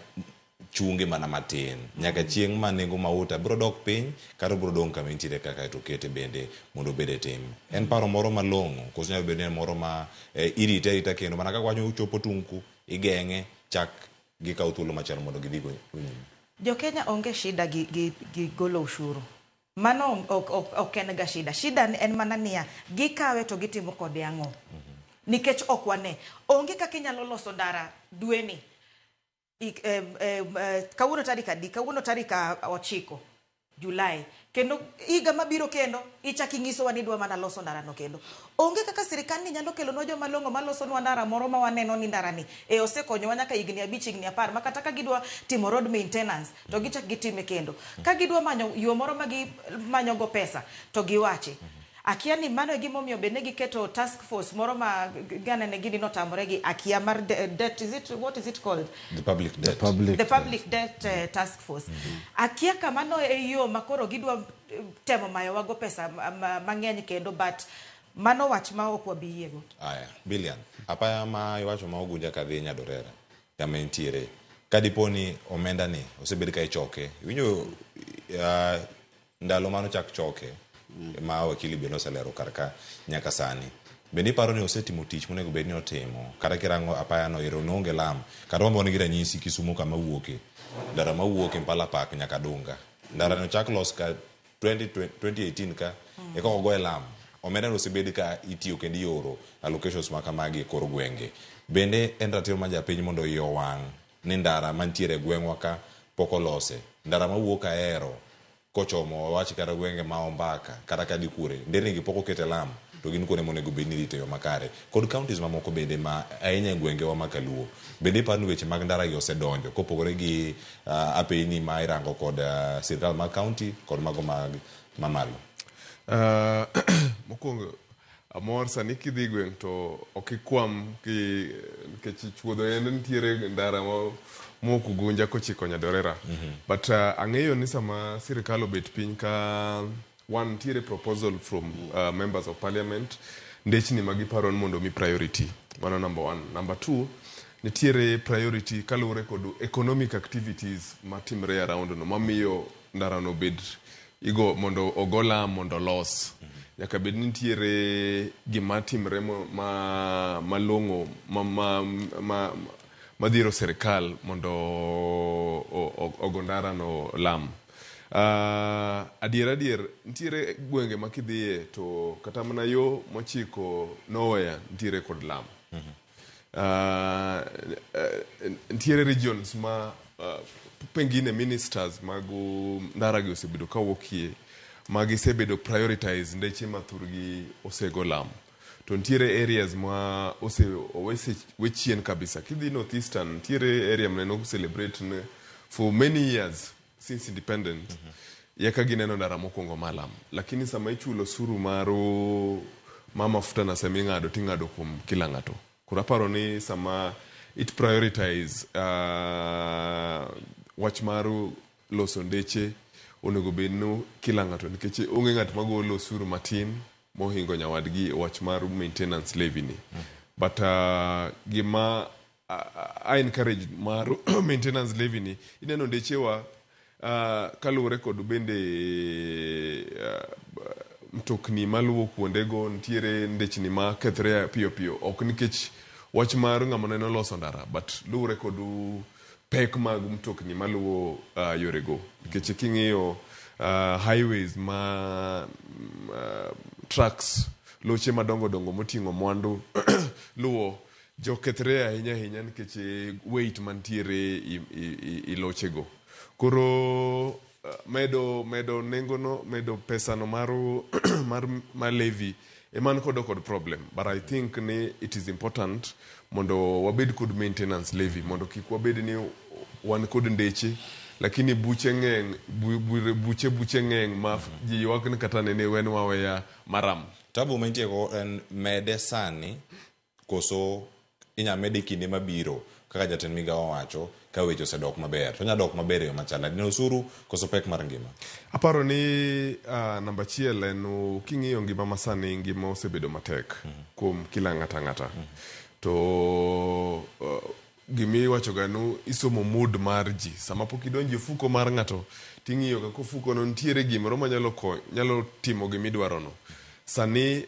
Speaker 1: chunge mana matin nyaka chieng' ma nengo mauta biro dok piny kata biro dong' kama entiere kaka to kete bende mondo obed e tim. En paro moro malong'o koso nyalo bedo ni en moro ma irite arita kendo mana kaka wacho uchopo tung' ku igeng'e chak gikawo thuolo machielo mondo gidhi go nyime.
Speaker 9: Jo Kenya onge shida gi golo ushuru. Mano ok, ok, ok en ga shida. Shida en mana niya, gikawe to gitimo kode ang'o? Nikech ok wane. Onge kaka inyalo loso ndara dweni. Kawuono tarik adi? Kawuono tarik 9 Julai. Kendo higa mabiro kendo ichak inyisowa ni idwa mana loso ndarano kendo. Onge kaka sirikal ni nyalo kelonwa joma long'o malosonwa ndara moro ma waneno ni ndarani e osekonyowa nyaka higni 5, higni 10 ma kata ka gidwa timo road maintenance to gichak gitime kendo. Ka gidwa manyo yo moro ma gimanyogo pesa to giwachi. Akia ni mano e gimomiyo be ne giketo task force moro ma ganene gini notamore gi akia mar debt, is it, what is it called?
Speaker 1: The public debt.
Speaker 9: The public debt task force. Akia kamano e yo ma koro gidwa temo mayowago pesa mang'eny kendo, but mano wach ma ok wabi yiego.
Speaker 1: Aya, Billion. Apaya ma iwacho ma Ugunja kadhi Nyadorera kama entiere. Ka dipo ni omenda ni osebed ka ichoke. Iwinjo ndalo mano chak choke ma wakili bende oselero kar ka nyaka sani. Bende iparo ni osetimo tich monego bed ni otimo? Kata kirango apaya no ero noonge lam. Kata wan gi ranyisi Kisumu kama wuoke. Ndara mawuok Impala Park nyaka Dunga. Ndara no chak los ka 2018 ka eka ogoye lam. Omenda no osebed ka itiyo kendo ioro allocations ma kamagi e kor gwenge. Bende en ratiro mar japiny mondo iye owang' ni ndara mantiere e gweng'wa ka pok olose. Ndara mawuok Ahero kochomo wawach kata gwenge ma Ombaka kata kadhi kure, nderni gi pok okete lam to gin kuonde monego bed ni irito e yo makare. Kod counties mamoko bende ma ahinya e gwengewa ma kaluo. Bende iparo ni weche mag ndara gi osedonjo kopogore gi apeyni ma irango kod sirkal mag county kod mago mag mamalo?
Speaker 8: Mokwongo amor sani kidhi gweng' to ok ikwam ki nikech chuodho en nitiere ndara mowuok Ugunja kochiko Nyadorera. But ang'eyo ni sama sirikal obet piny ka wan nitiere proposal from members of parliament ndechni ma giparo ni mondo mi priority. Mano number one. Number two, nitiere priority kaluwore kod economic activities matimre around no mamiyo ndara no bed igo mondo ogo lam mondo olos. Nyaka bed ni nitiere gima timre ma malong'o ma madhiro sirikal mondo ogo ndara no lam. Adier nitiere gwenge ma kidhiye to kata mana yo mochiko nowhere nitiere kod lam. Nitiere regions ma pengine ministers mag ndara gi osebedo kawuokie ma gisebedo prioritize ndeche ma thurgi osego lam. To nitiere areas ma ose we chien kabisa. Kidhi North Eastern nitiere area maneno celebrate ne for many years since independence. Yeka gineno ndara mokwongo malam. Lakini sama ichulo osuru mar ma mafuta na sama ing'ado ting'ado kuom kila ng'ato. Koro aparo ni sama it prioritize wach mar loso ndeche onego bed ni kila ng'ato nikech onge ng'at magolo osuru matin mohingo nyawadgi wach mar maintenance levy ni. But gima I encourage mar maintenance levy ni ineno ndechewa kaluwore kod bende mtokni maluwo kuondego nitiere ndechni ma kethre piyo piyo ok nikech wach mar ng'ama neno loso ndara but luwore kod pek mag mtokni maluwo yorego nikech king'iyo highways ma trucks loche madongo dongo moting'o mwandu luwo jokethre ahinya ahinya nikech weight mantiere i lochego. Koro medo nengo no medo pesa no mar levy eman kod problem but I think ni it is important mondo wabed kod maintenance levy mondo kik wabed ni wan kod ndeche lakini buche ng'eny buche ng'eny ma ji ywak ni kata nene wenwa weya maram.
Speaker 1: Tabu mantie go en mede sani koso inya mede kinde mabiro kaka jatend migawo owacho ka weche osedok maber. To nya dok maber e yo machal nade? Osuru koso pek mar ngima?
Speaker 8: Aparo ni namba achiel en king'iyo ngima masani ngima osebedo matek kuom kila ng'ata ng'ata. To gimiwacho ga nu isomo mood mar ji. Sama pok idonjo e ofuko mar ng'ato ting'iyo kaka ofuko no nitiere gimoro manyalo nyalo timo gimidwaro no. Sani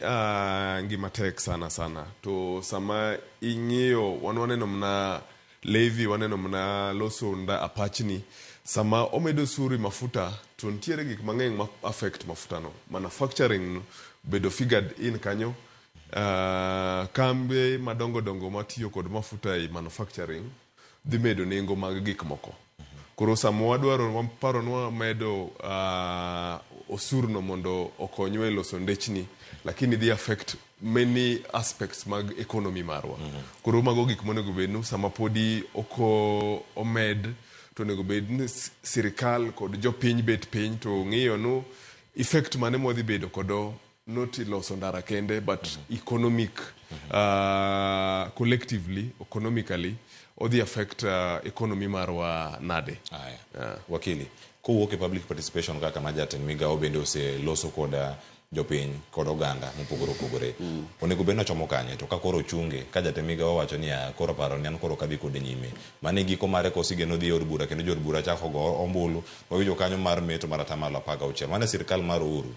Speaker 8: ngima tek sana sana. To sama ing'iyo wan waneno mana levy waneno mana loso apachni. Sama omedo osuru e mafuta to nitiere gik mang'eny ma affect mafuta no. Manufacturing bedo figured in kanyo. Kambe madongo dongo matiyo kod mafuta e manufacturing dhi medo nengo mag gik moko. Koro sama wadwaro waparo ni wamedo osuru no mondo okonywa e loso ndechni, lakini dhi affect many aspects mag economy marwa. Koro mago gik monego bed ni sama podi ok omed to onego bed ni sirikal kod jopiny bet piny to ng'iyo nu effect mane mwadhi bedo kodo not loso ndara kende but economic collectively economically odhi affect economy marwa nade.
Speaker 1: Aya. Wakili, kowuok e public participation kaka ma jatend migao bende oseloso kod jopiny kod oganda mopogore opogore. Onego bed ni ochomo kanye to ka koro ochunge ka jatend migao owacho ni "Ah, koro paro ni an koro ok adhi kode nyime. Mano e giko mare kosigeno dhi e od bura kendo jood bura chako go ombulu wawinjo kanyo mar meto mar atamalo 16. Mano e sirikal mar Uhuru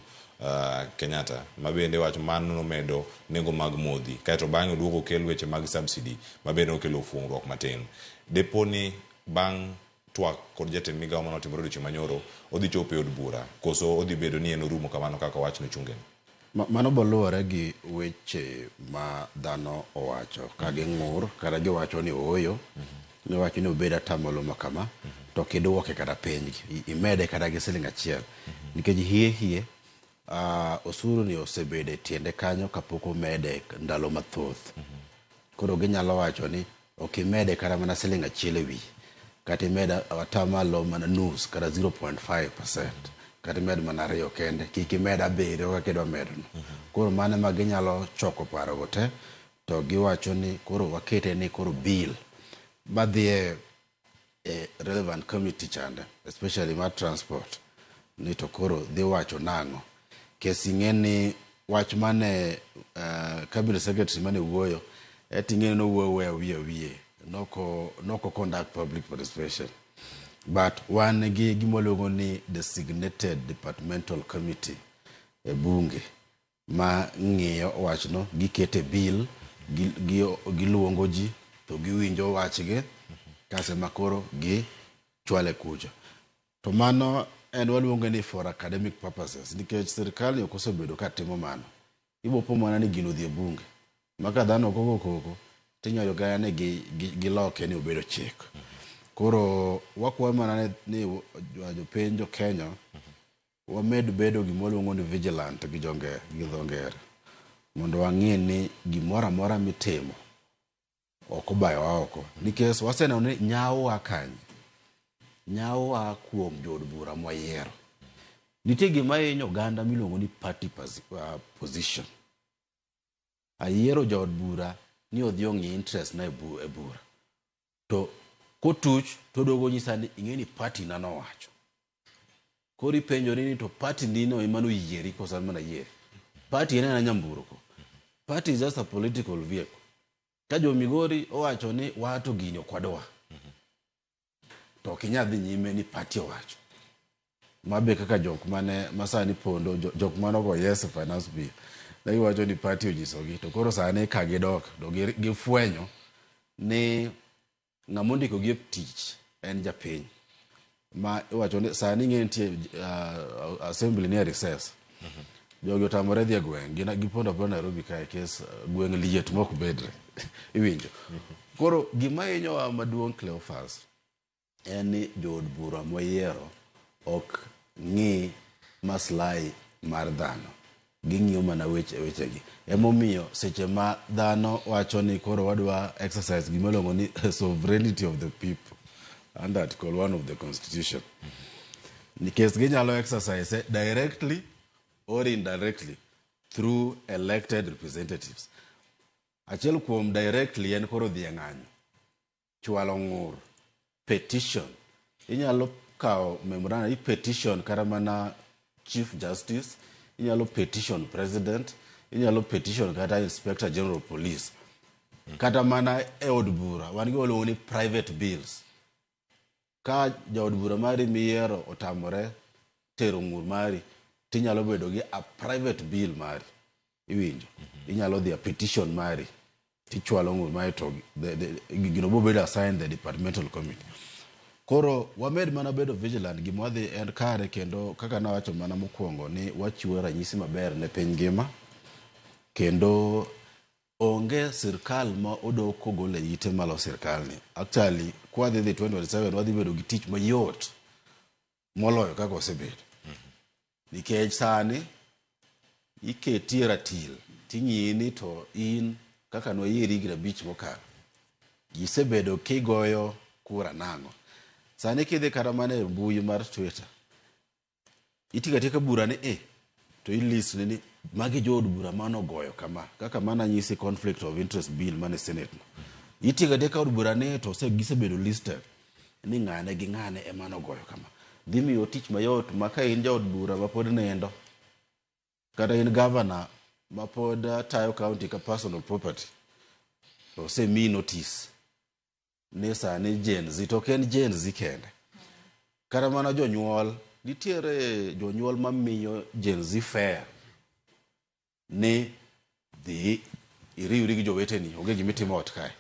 Speaker 1: Kenyatta ma bende wacho mano nomedo nengo mag modhi kaeto bang'e oduogo okel weche mag subsidy ma bende okelo fuong'ruok matin. Depo ni bang' twak kod jatend migao manotimore odiochieng' manyoro odhi chopo e od bura koso odhi bedo ni en orumo kamano kaka owach nochungeni.
Speaker 3: Mano boluwore gi weche ma dhano owacho ka ging'ur kata giwacho ni ooyo niwacho ni obed atamalo ma kama to kiduoke kata piny imede kata gi siling achiel nikech hie hie osuru ni osebedo e tiende kanyo kapok omede ndalo mathoth. Koro ginyalo wacho ni ok imede kata mana siling achiel e wiye kata imed atamalo mana nus kata 0.5% kata imed mana 2 kende kik imed 7 kaka idwa medo no. Koro mano ema ginyalo choko paro go te to giwacho ni koro wakete ni koro bill madhi e relevant committee chande especially mar transport ni to koro dhi wacho nang'o. Kes ing'e ni wach mane cabinet secretary mane wuoyo eti ing'e ni nowuoyo awiye awiye noko conduct public participation but wan gi gima waluongo ni designated departmental committee e bunge ma ng'iyo wachno gikete bill giluongo ji to giwinjo wachgi kase ma koro gichwale kucho. To mano en waluonge ni for academic purposes nikech sirikal ni ok osebedo ka timo mano. Ibo po mana ni gino odhi e bunge ma ka dhano ok ogo koko tinyalo kata ni giloke ni obedo chik. Koro wakwayo mana ni jopiny jo Kenya wamed bedo gima waluongo ni vigilant gi dho ngere mondo wang'e ni gimoro amora mitimo ok obayowa oko nikech waseneno ni nyawo kanye nyawo kuom jood bura mwayiero. Nitie gima hinyo oganda miluongo ni party position. Ayiero jaod bura ni odhi ong'i interest na e bura to kotuch to oduogo nyisa ni ing'e ni party na nowacho. Koro ipenjori ni to party ni no ema noyieri koso an mana yieri. Party en ena nyamburko. Party is just a political vehicle. Ka jo Migori owacho ni wato gini ok wadwa to ok inyal dhi nyime ni party owacho. Mabe kaka jok mane masani pondo jok mane ogo yes e finance bill ne giwacho ni party onyisogi to koro sani ka gidok to gifwenyo ni ng'ama ondikogi e tich en japiny ma iwacho ni sani ing'e nitie assembly ni e recess. Jogi otamore dhi e gweng' gipondo aponda Nairobi kae kes gweng' liet mok bedre iwinjo. Koro gima hinyowa maduong' Cleophas en ni jood bura mwayiero ok ng'i maslahi mar dhano. Ging'iyo mana wechegi. Emomiyo seche ma dhano wacho ni koro wadwa exercise gima iluongo ni sovereignty of the people under article 1 of the constitution. Nikech ginyalo exercise directly or indirectly through elected representatives. Achiel kuom directly en koro dhi e ng'anyo, chwalo ng'ur, petition. Inyalo kawo memorandum, i petition kata mana chief justice, inyalo petition president, inyalo petition kata inspector general of police. Kata mana e od bura, wan gi waluongo ni private bills. Ka jaod bura mari miyiero otamore tero ng'ur mari, tinyalo bedo gi a private bill mari. Iwinjo? Inyalo dhi a petition mari, tichwalo ng'ur mari to gino bo bedo assigned the departmental committee. Koro wamed mana bedo vigilant gima wadhi en kare kendo kaka nawacho mana mokwongo ni wachiwo ranyisi maber ne piny ngima kendo onge sirkal ma odok kogolo e ite malo sirkal ni. Actually, kwadhi dhi 2027 wadhi bedo gi tich mayot moloyo kaka osebedo. Nikech sani iketi e ratil ting'iyi ni to in kaka nwayieri higni 5 mokalo isebedo kigoyo kura nang'o. Sani kidhi kata mana e mbui mar Twitter itigo atika bura ni e to ilist ni magi jood bura manogoyo kama kaka mana nyisi conflict of interest bill mane senate no. Itigo atika od bura ni to gisebedo listed ni ng'ane gi ng'ane ema nogoyo kama. Dhi miyo tich mayot ma ka in jaod bura ma pod nindo kata in governor ma pod tayo county ka personal property to osemiyi notice ni sani Gen Z to ok en Gen Z kende. Kata mana jonyuol nitiere jonyuol mamiyo Gen Z fair ni dhi iriwri gi joweteni onge gima itimo ot kae.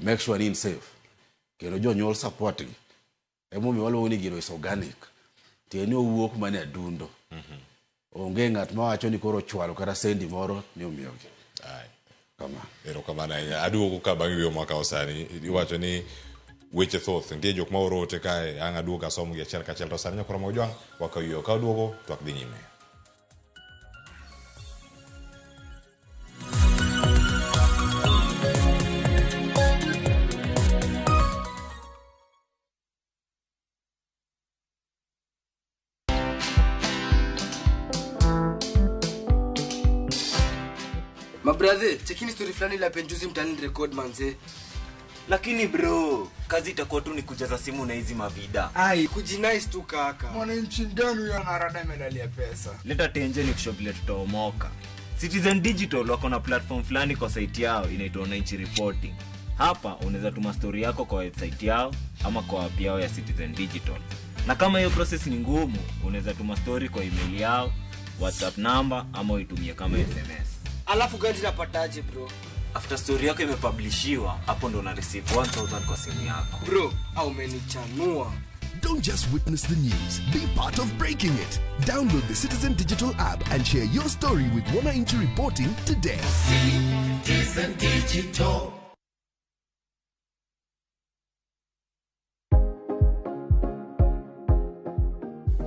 Speaker 3: Make sure ni in safe. Kendo jonyuol support gi. Emomiyo waluongo ni gino is organic. Tiende ni owuok mana e adundo. Onge ng'at mawacho ni koro ochwalo kata sendi moro ni omiyogi. Kama.
Speaker 1: Erokamano ahinya. Aduogo ka bang' yueyo mwakawo sani. Iwacho ni weche thoth. Nitie jok ma oro ote kae, ang' aduog asomgi achiel kachiel. To sani nyakora Mojwang' wakaw yueyo. Ka waduogo, twak dhi nyime.
Speaker 14: Mabrathe, chekini story fulani la penjuzi mtaani record manze.
Speaker 15: Lakini bro, kazi itakuwa tu ni kujaza simu na hizi mavida.
Speaker 14: Ai, kujinice tu kaka.
Speaker 16: Mwananchi gani huyo anarada medali pesa?
Speaker 15: Leta tenje ni kusho vile tutaomoka. Citizen Digital wako na platform fulani kwa site yao inaitwa Wananchi Reporting. Hapa unaweza tuma story yako kwa website yao ama kwa app yao ya Citizen Digital. Na kama hiyo process ni ngumu, unaweza tuma story kwa email yao, WhatsApp number ama uitumie kama SMS.
Speaker 14: Alafu gani napataje bro?
Speaker 15: After story yako imepublishiwa, hapo ndo una receive 1000 kwa simu yako.
Speaker 14: Bro, au umenichanua.
Speaker 17: Don't just witness the news, be part of breaking it. Download the Citizen Digital app and share your story with Wananchi Reporting today.
Speaker 18: Citizen Digital.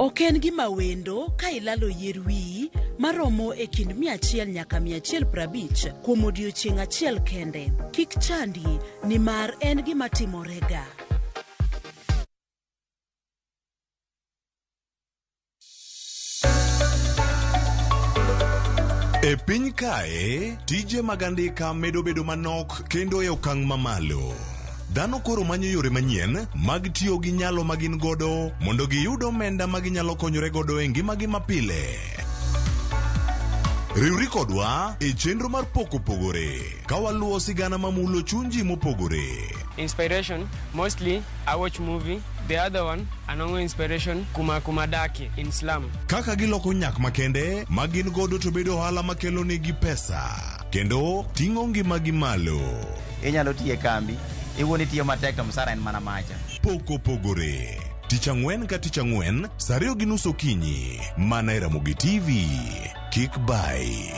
Speaker 19: Ok en gima wendo ka ilalo yier wiyi maromo e kind 100 nyaka 150 kuom odiechieng' achiel kende. Kik chandi nimar en gima timorega.
Speaker 1: E piny kae, tije mag andika medo bedo manok kendo e okang' mamalo. Dhano koro manyo yore manyien mag tiyo gi nyalo ma gin godo mondo giyud omenda ma ginyalo konyore godo e ngimagi mapile. Riwri kodwa e chenro mar Pok Opogore ka waluwo sigana mamulo chuny ji mopogore.
Speaker 20: Inspiration, mostly I watch movie. The other one, anongo inspiration kuma kuma daki in slum.
Speaker 1: Kaka giloko nyak makende ma gin godo to bedo ohala makelo negi pesa kendo ting'o ngimagi malo.
Speaker 6: Inyalo tiyo e kambi, iwuon itiyo matek to msara en mana macha.
Speaker 1: Pok Opogore. Tich ang'wen ka tich ang'wen, saa 2:30 okinyi, mana e Ramogi TV. Kik bai.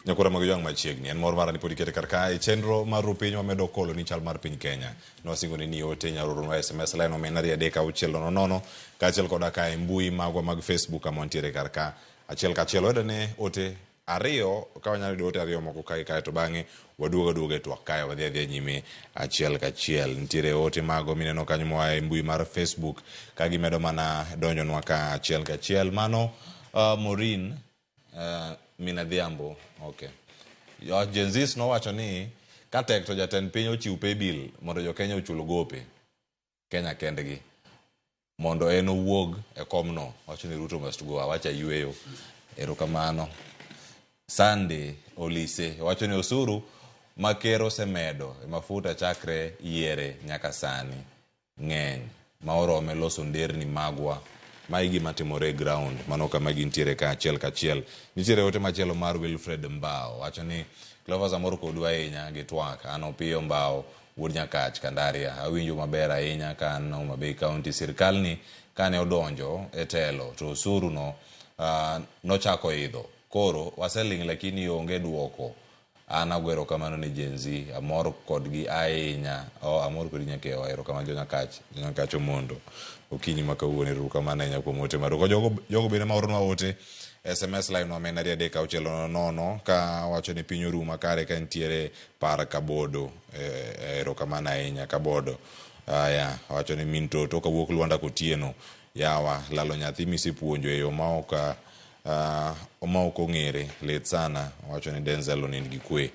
Speaker 1: Nyakura mag ywang' machiegni en mor mara ni pod ikete kar kae chenro mar rupiny wamedo kolo ni chal mar piny Kenya nowasingo ni ote inyalo oronwa SMS line omena 23600 kaachiel koda ka e mbui magwa mag Facebook kama wantiere kar ka achiel kachiel wayudo ne ote ariyo ka wanyalo yudo ote ariyo moko kae kae to bang'e waduogo aduoga e twak kae wadhi adhiya nyime achiel kachiel nitiere ote mago mineno kanyo moa e mbui mar Facebook ka gimedo mana donjonwa ka achiel kachiel mano Maureen Min Adhiambo, okay. Gen Zs nowacho ni ka tek to jatend piny ochiw pay bill mondo jo Kenya ochul gope Kenya kendgi. Mondo en owuog e komno. Wacho ni Ruto must go. Awacho ayueyo. Erokamano. Sunday Olise wacho ni osuru ma ker osemedo e mafuta chakre yiere nyaka sani ng'eny ma orome loso nderni magwa. Ma e gima timore e ground. Mano kama gintiere ka achiel kachiel. Nitiere ote machielo mar Wilfred Mbao. Wacho ni Cleophas amor kodu ahinya gi twak. An Opiyo Mbao wuod Nyakach, Kandaria. Awinjo maber ahinya ka an Homa Bay County. Sirkalni kane odonjo e telo to osuru no nochako idho. Koro waseling' lakini onge duoko. An ago erokamano ne Gen Z. Amor kodgi ahinya. Oh, amor kodi nyakewa. Erokamano jo Nyakach. Jo Nyakach omondo. Okinyi ma kawuono erokamano ahinya kuom ote maru. Jogo, jogo bende ma oronwa ote SMS line wa en ariyo adek auchiel nono nono ka wacho ni piny oruma kare ka nitiere par kabodo. Erokamano ahinya kabodo. Aya, wacho ni min toto kawuok Lwanda Kotieno. Yawa, lalo nyathi misepuonjo e yo ma ok ma ok ong'ere lit sana. Wacho ni Denzel onind gi kwe.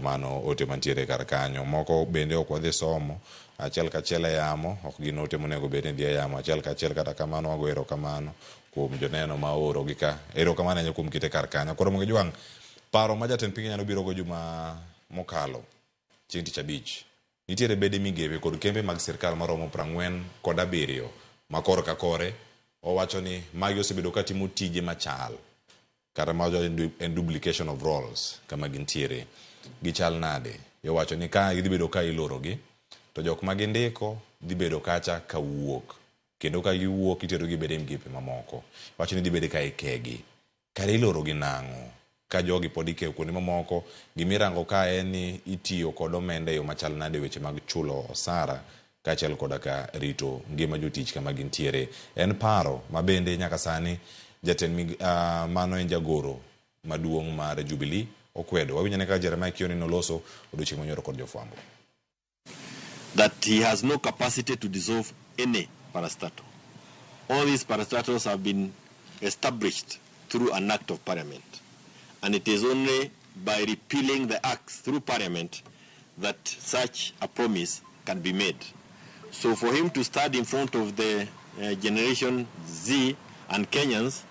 Speaker 1: Mano ote mantiere kar kanyo. Moko bende ok wadhi somo achiel kachiel e yamo, ok gin ote monego bed ni dhi e yamo achiel kachiel. Kata kamano wago erokamano kuom joneno ma ooro gi ka. Erokamano ahinya kuom kete kar kanyo. Koro mondo ijwang' paro ma jatend piny Kenya nobiro go juma mokalo chieng' tich abich. Nitiere bede migepe kod kembe mag sirkal maromo 47 ma korka kore owacho ni magi osebedo ka timo tije machal kata ma en duplication of roles kama gintiere. Gichal nade? Iwacho ni ka gidhi bedo ka ilorogi to jok ma gindiko dhi bedo kacha ka wuok kendo ka giwuok iterogi bede migepe mamoko. Iwacho ni dhi bedo ka ikegi. Kare ilorogi nang'o? Ka jogi pod ikeyo kuonde mamoko, gimirango ka en ni itiyo kod omenda e yo machal nade weche mag chulo osara kaachiel koda ka rito ngima jotich kama gintiere. En paro ma bende nyaka sani jatend mano en jagoro maduong' mar Jubilee okwedo. Wawinjo ane kaka Jeremiah Kioni noloso odiochieng' manyoro kod jofwambo.
Speaker 21: That he has no capacity to dissolve any parastatal. All these parastatals have been established through an act of parliament. And it is only by repealing the acts through parliament that such a promise can be made. So for him to stand in front of the Generation Z and Kenyans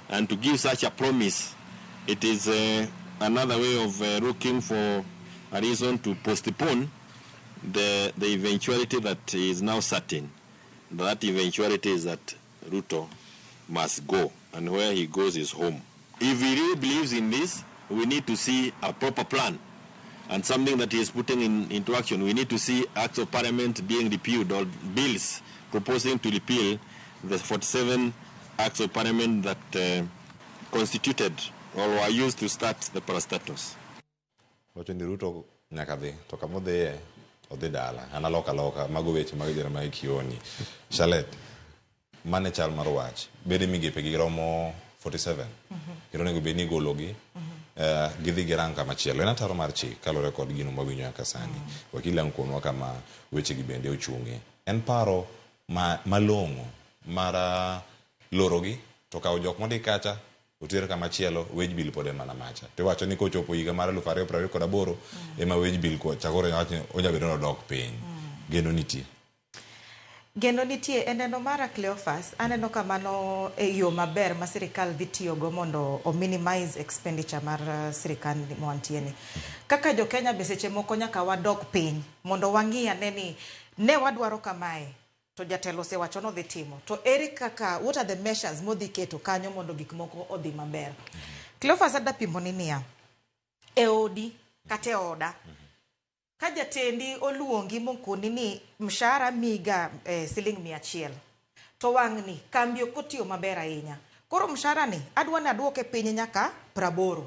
Speaker 21: and to give such a promise, it is another way of looking for a reason to postpone the eventuality that is now certain. That eventuality is that Ruto must go, and where he goes is home. If he really believes in this, we need to see a proper plan and something that he is putting into action. We need to see acts of parliament being repealed or bills proposing to repeal the 47 acts of parliament that constituted or were used to start the parastatals.
Speaker 1: Wacho ni Ruto nyaka dhi, to kama odhiye, odhi dala. An aloka aloka, mago weche mag Jeremiah Kioni. Charlotte, mane chal mar wach? Bede migepe gi romo 47. Kendo onego bed ni igologi, gidhi girang kama chielo. En ataro mar chik kaluwore kod gino mawinjo nyaka sani. Wakili ang' kuonwa kama weche gi bende ochung'e. En paro malong'o mar lorogi to kawo jok mondik kacha oter kama chielo, wage bill pod en mana macha. To iwacho ni kochopo higa mar 2028 ema wage bill chakore wach ni onya bedo ni odok piny. Geno nitie.
Speaker 9: Geno nitie e neno mara Cleophas, aneno ka mano e yo maber ma sirikal dhi tiyogo mondo o minimize expenditure mar sirikal mwantie ni. Kaka jo Kenya be seche moko nyaka wadog piny mondo wang'i ane ni ne wadwaro kamae to jatelo osewacho ni odhi timo. To ere kaka, what are the measures modhi keto kanyo mondo gik moko odhi maber? Cleophas adwa pimo ni niya, e odi kata e oda, ka jatendi oluongi mokoni ni mshahara miga siling 100, to wang'ni kambi ok otiyo maber ahinya. Koro mshahara ni adwa ni aduoke piny nyaka 80.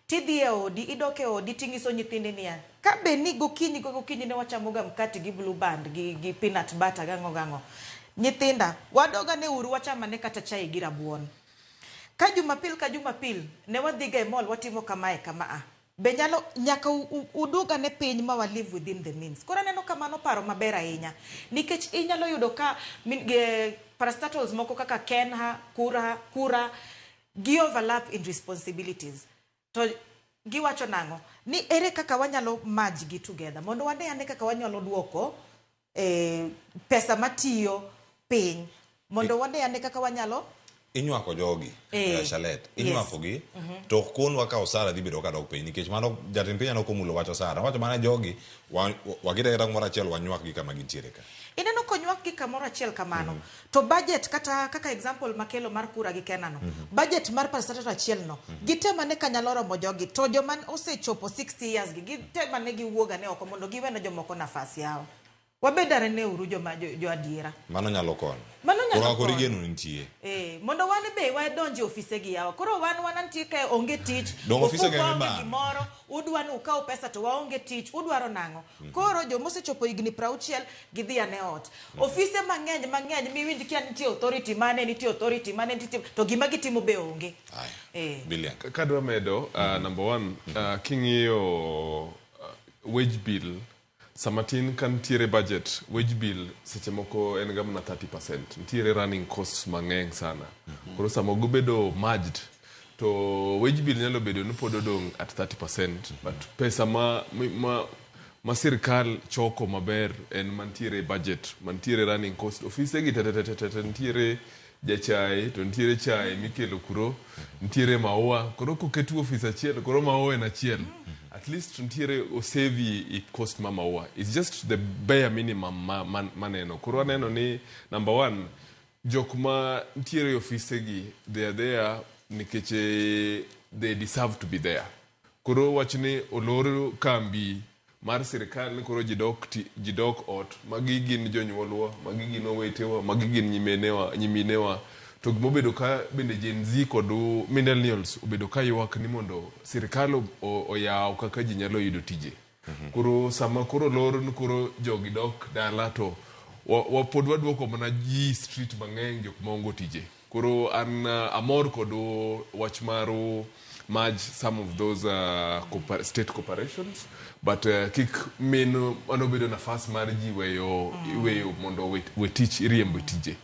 Speaker 9: Tidhi e odi, idok e odi ting'iso nyithindi niya, ka be ni gokinyi ka gokinyi ne wachamoga mkati gi blue band gi peanut butter gang'o gang'o. Nyithinda, wadoga ne uru wachamane kata chai gi rabuon. Ka Jumapil ka Jumapil ne wadhiga e mall watimo kamae kama a. Be nyalo nyaka uduoga ne piny ma wa live within the means. Koro aneno ka mano paro maber ahinya. Nikech inyalo yudo ka parastatals moko kaka Kenha, Kura, gi overlap in responsibilities. To giwacho nang'o? Ni ere kaka wanyalo merge gi together mondo wane ane kaka wanyalo duoko pesa matiyo piny. Mondo wane ane kaka wanyalo
Speaker 1: Inywako jogi Shalet, inywako gi to ok konwa ka osara dhi bedo kadok piny nikech mano jatend piny aneno komulo wach osara. Owacho mana jogi wakete aketa kumoro achiel wanywak gi kama gintiere ka.
Speaker 9: Ineno konywak gi kamoro achiel kamano to budget kata kaka example makelo mar kura gi Kena no budget mar parastatal achiel no gitem ane ka nyalo romo jogi to joma osechopo 60 years gi gitem ane giwuog ane oko mondo giwene jomoko nafas yawa. Wabed arene uru joma jo adiera.
Speaker 1: Mano nyalo konyo.
Speaker 9: Mano nyalo
Speaker 1: Koro
Speaker 9: konyo.
Speaker 1: geno nitie.
Speaker 9: Mondo wan be wadonje ofise gi yawa. Koro wan wanantie kae onge tich.
Speaker 1: Donge ofise
Speaker 9: ofuko
Speaker 1: gi
Speaker 9: onge
Speaker 1: mibano.
Speaker 9: gimoro, udwa ni ukaw pesa to waonge tich, udwaro nang'o? Koro jomosechopo higni 60 gidhi ane ot. Ofise mang'eny mang'eny miwinj kia nitie authority mane, nitie authority mane, nitie to gima gitimo be onge.
Speaker 1: Billion.
Speaker 8: Kadwa medo, number one, king'iyo wage bill sama tin ka nitiere budget, wage bill seche moko en ga mana 30%. Nitiere running costs mang'eny sana. Koro sama gibedo merged, to wage bill nyalo bedo ni pod odong' at 30%, but pesa ma sirkal choko maber en mantiere budget, mantiere running cost. Ofise gi te nitiere jachae, to nitiere chae mikelo kuro, nitiere maua. Koro koketu ofis achiel, koro maua en achiel. At least nitiere osevi i cost ma maua. It's just the bare minimum maneno. Koro aneno ni number one, jok ma nitiere e ofise gi, they are there nikech they deserve to be there. Koro wach ni olor kambi mar sirkal ni koro ji dok ot, magi gin jonyuolwa, magi gin owetewa, magi gin nyiminewa. To gimobedo ka bende Gen Z kod millennials obedo ka ywak ni mondo sirkal oyaw kaka ji nyalo yudo tije. Koro sama koro lor ni koro jogi dok dala to pod waduoko mana ji street mang'eny jok maonge tije. Koro an amor kod wach mar merge some of those state corporations, but kik min mano bedo nafas mar ji weyo mondo we tich iriembo tije.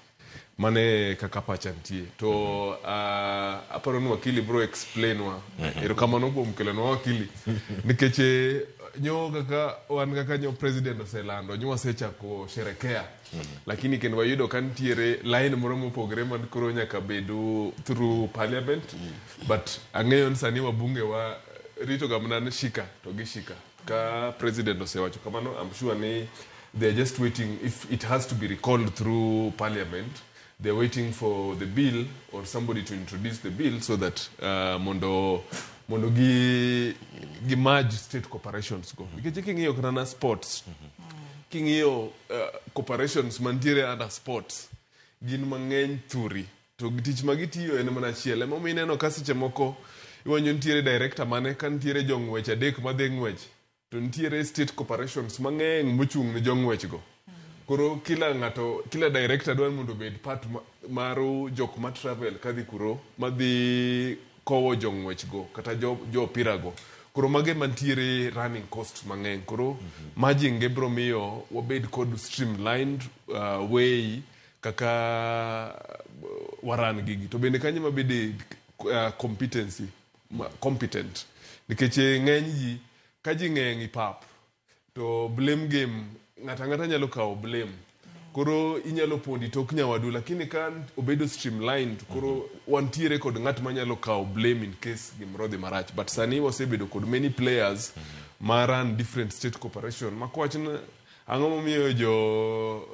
Speaker 8: Mane kaka pacha nitie. To aparo ni wakili bro explain wa. Erokamano kuom kelonwa wakili. Nikech nyo kaka wan kaka nyo president oselando, nyo wasechako sherekea. Lakini kendo wayudo ka nitiere line moro mopogore man koro nyaka bedo through parliament. But ang'eyo ni sani wabunge wa rito ga mana ni shika to gishika. Ka president osewacho kamano, I'm sure ni they are just waiting if it has to be recalled through parliament. They're waiting for the bill or somebody to introduce the bill so that mondo gi merge state corporations go. Nikech king'iyo kata na sports, king'iyo corporations mantiere under sports gin mang'eny thuri to tich ma gitiyo en mana achiel. Emomiyo ineno ka seche moko iwanjo nitiere director mane ka nitiere jong'wech adek madhi ng'wech to nitiere state corporations mang'eny mochung' ne jong'wech go. Koro kila ng'ato, kila director dwaro mondo obed part mar jok ma travel kadhi kuro madhi kowo jong'wech go kata jo opira go. Koro mage mantiere running costs mang'eny. Koro merging ge bro miyo wabed kod streamlined way kaka waran gigi. To bende kanyo mabede competency, competent. Nikech ng'eny ji ka ji ng'eny i pap to blame game ng'ato ang'ata nyalo kawo blame. Koro inyalo pondi tok nyawadu, lakini ka obedo streamlined koro wantiere kod ng'at manyalo kawo blame in case gimoro odhi marach. But sani wasebedo kod many players ma run different state corporation. Ma kowach ni ang'o momiyo jo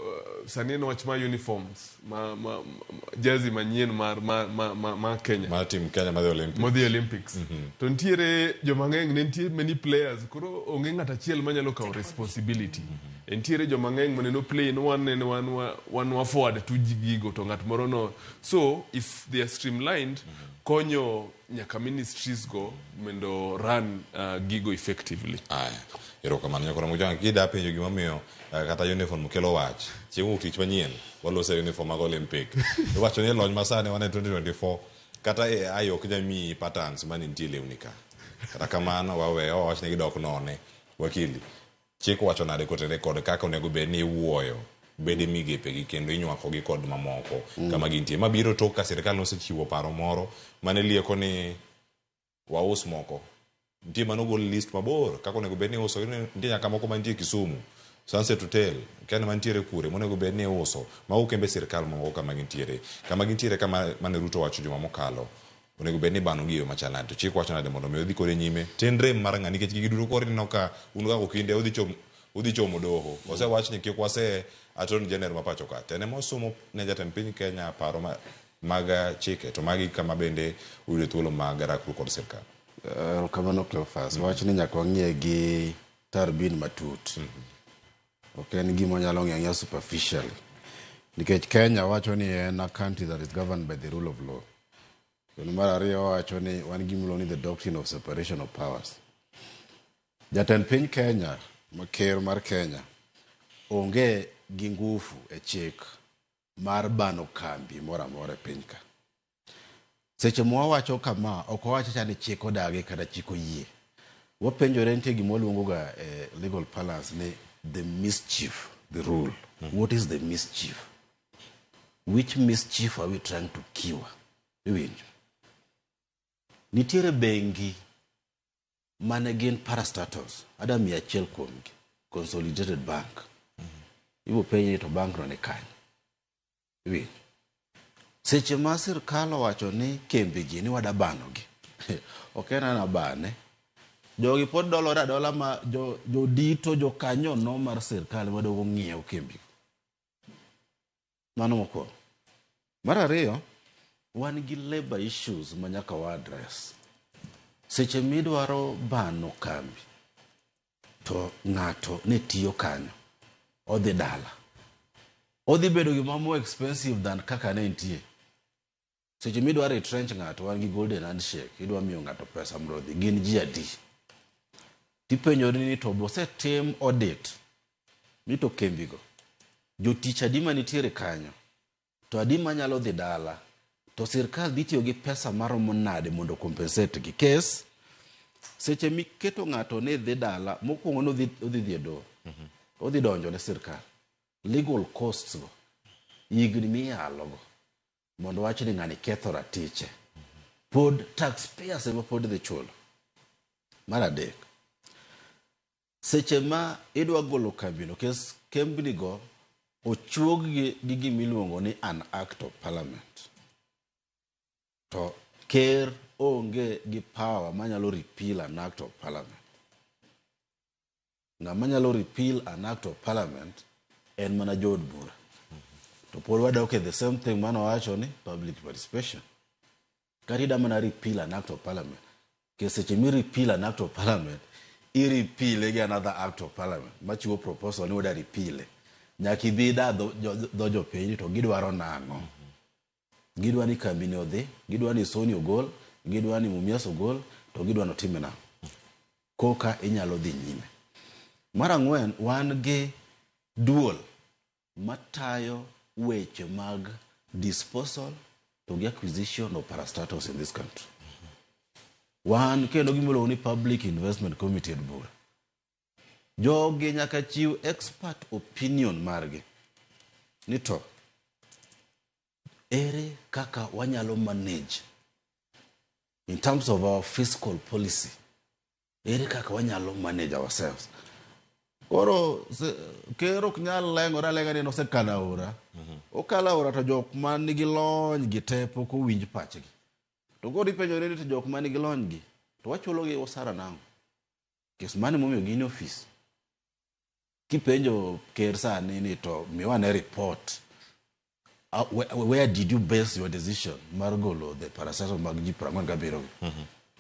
Speaker 8: sani en wach ma uniforms ma jersey manyien mar Kenya.
Speaker 1: Mar team Kenya madhi Olympics.
Speaker 8: Modhi Olympics. To nitiere joma ng'eny, ne nitie many players, koro onge ng'at achiel manyalo kawo responsibility. Nitiere joma ng'eny maneno play no wan ne wan wa forward to gigo to ng'at moro no. So if they are streamlined, konyo nyaka ministries go mondo run gigo effectively.
Speaker 1: Aya, erokamano nyakora Mujanga. Kida penjo gimomiyo kata uniform kelo wach. Chieng' wuok tich manyien waloso uniform mag Olympic. Iwacho ni lony masani wan e 2024 kata AI ok nyal miyi patterns mane nitie lewni ka. Kata kamano wawe wawach ni gidok none. Wakili, chik wacho nade kotenore kod kaka onego bed ni iwuoyo bede migepe gi kendo inywako gi kod mamoko kama gintie. Ma biro tok ka sirikal nosechiwo paro moro mane lieko ni waus moko. Nitie manogol list mabor kaka onego bed ni iuso, nitie nyaka moko mantie Kisumu Sunset Hotel, kia ni mantiere kure monego bed ni iuso. Mago kembe sirkal moko kama gintiere. Kama gintiere kama mane Ruto owacho juma mokalo. Onego bed ni ibano gi e yo machal nade? To chik wacho nade mondo mi odhi kode nyime? To en rem mar ng'a? Nikech gigi duto koro ineno ka un kaka okinde udhi chomo udhi chomo doho. Osewach ni kik wase Attorney General ma pacho ka. To en ema osumo ne jatend piny Kenya paro ma, mag chike. To magi kama bende uyude thuolo mag rakruok kod sirkal.
Speaker 3: Erokamano Cleophas. Wachni nyaka wang'iye gi tarbin matut. Ok en gima wanyalo ng'iyo ang'iya superficially. Nikech Kenya wacho ni en a country that is governed by the rule of law. Kendo mar ariyo wacho ni wan gi gima iluongo ni the doctrine of separation of powers. Jatend piny Kenya, ma ker mar Kenya, onge gi ngufu e chik mar bano kambi moro amora e piny ka. Seche ma wawacho kama, ok wawach acha ni chik odagi kata chik oyie. Wapenjore nitie gima waluongo ga e legal parlance ni the mischief, the rule. What is the mischief? Which mischief are we trying to cure? Iwinjo? Nitiere bengi mane gin parastatals, ada 100 kuomgi, Consolidated Bank. Ibo penji ni to bank no ni kanye? Iwinjo? Seche ma sirkal owacho ni kembegi ni wada banogi, ok en ana bane. Jogi pod dolore adola ma jodito jokanyono mar sirkal ema dogo ng'iew kembigo. Mano mokwongo. Mar ariyo, wan gi labor issues ma nyaka wa address. Seche midwaro bano kambi, to ng'ato ne tiyo kanyo, odhi dala. Odhi bedo gima more expensive than kaka ne entie. Seche midwaro retrench ng'ato, wan gi golden handshake, idwa miyo ng'ato pesa mondo odhi, gin ji adi? Tipenjori ni to bosetim audit ni to kembigo, jotich adi manitiere kanyo, to adi manyalo dhi dala, to sirkal dhi tiyo gi pesa maromo nade mondo compensate gi. Kes, seche miketo ng'ato ni dhi dala, mokwongo ni odhi dhi e doho, odhi donjo ne sirkal. Legal costs go, higni miyalo go, mondo wach ni ng'ani ketho ratiche. Pod taxpayers ema pod dhi chulo. Mar adek, seche ma idwa golo kambino, kes kembni go ochuog gi gima iluongo ni an act of parliament. To ker onge gi power manyalo repeal an act of parliament. Ng'ama nyalo repeal an act of parliament en mana jood bura. To pod wadok e the same thing mane owacho ni public participation. Kata ida mana repeal an act of parliament, ke seche mi repeal an act of parliament, i repeal gi another act of parliament machiwo proposal ni wada repeal. Nyaka ibi ida dho jopiny to gidwaro nang'o. Gidwa ni kambi ni odhi, gidwa ni Sony ogol, gidwa ni Mumias ogol, to gidwa ni otime nang'o. Koka inyalo dhi nyime. Mar ang'wen, wan gi duol matayo weche mag disposal to gi acquisition of parastatals in this country. Wan kendo gima iluongo ni Public Investment Committee e bura. Jogi nyaka chiw expert opinion margi ni to ere kaka wanyalo manage in terms of our fiscal policy, ere kaka wanyalo manage ourselves. Koro ker ok nyal leng'ore aleng'a ni en osekalo aora. Okalo aora to jok man nigi lony gi te pok owinj pachgi. To koro ipenjore ni to jok man nigi lony gi to wachulo gi osara nang'o? Nikech mano emomiyo gin e ofis. Kipenjo ker sani ni to miwa ne report, where did you base your decision mar golo the parastatal mag ji 47 gi?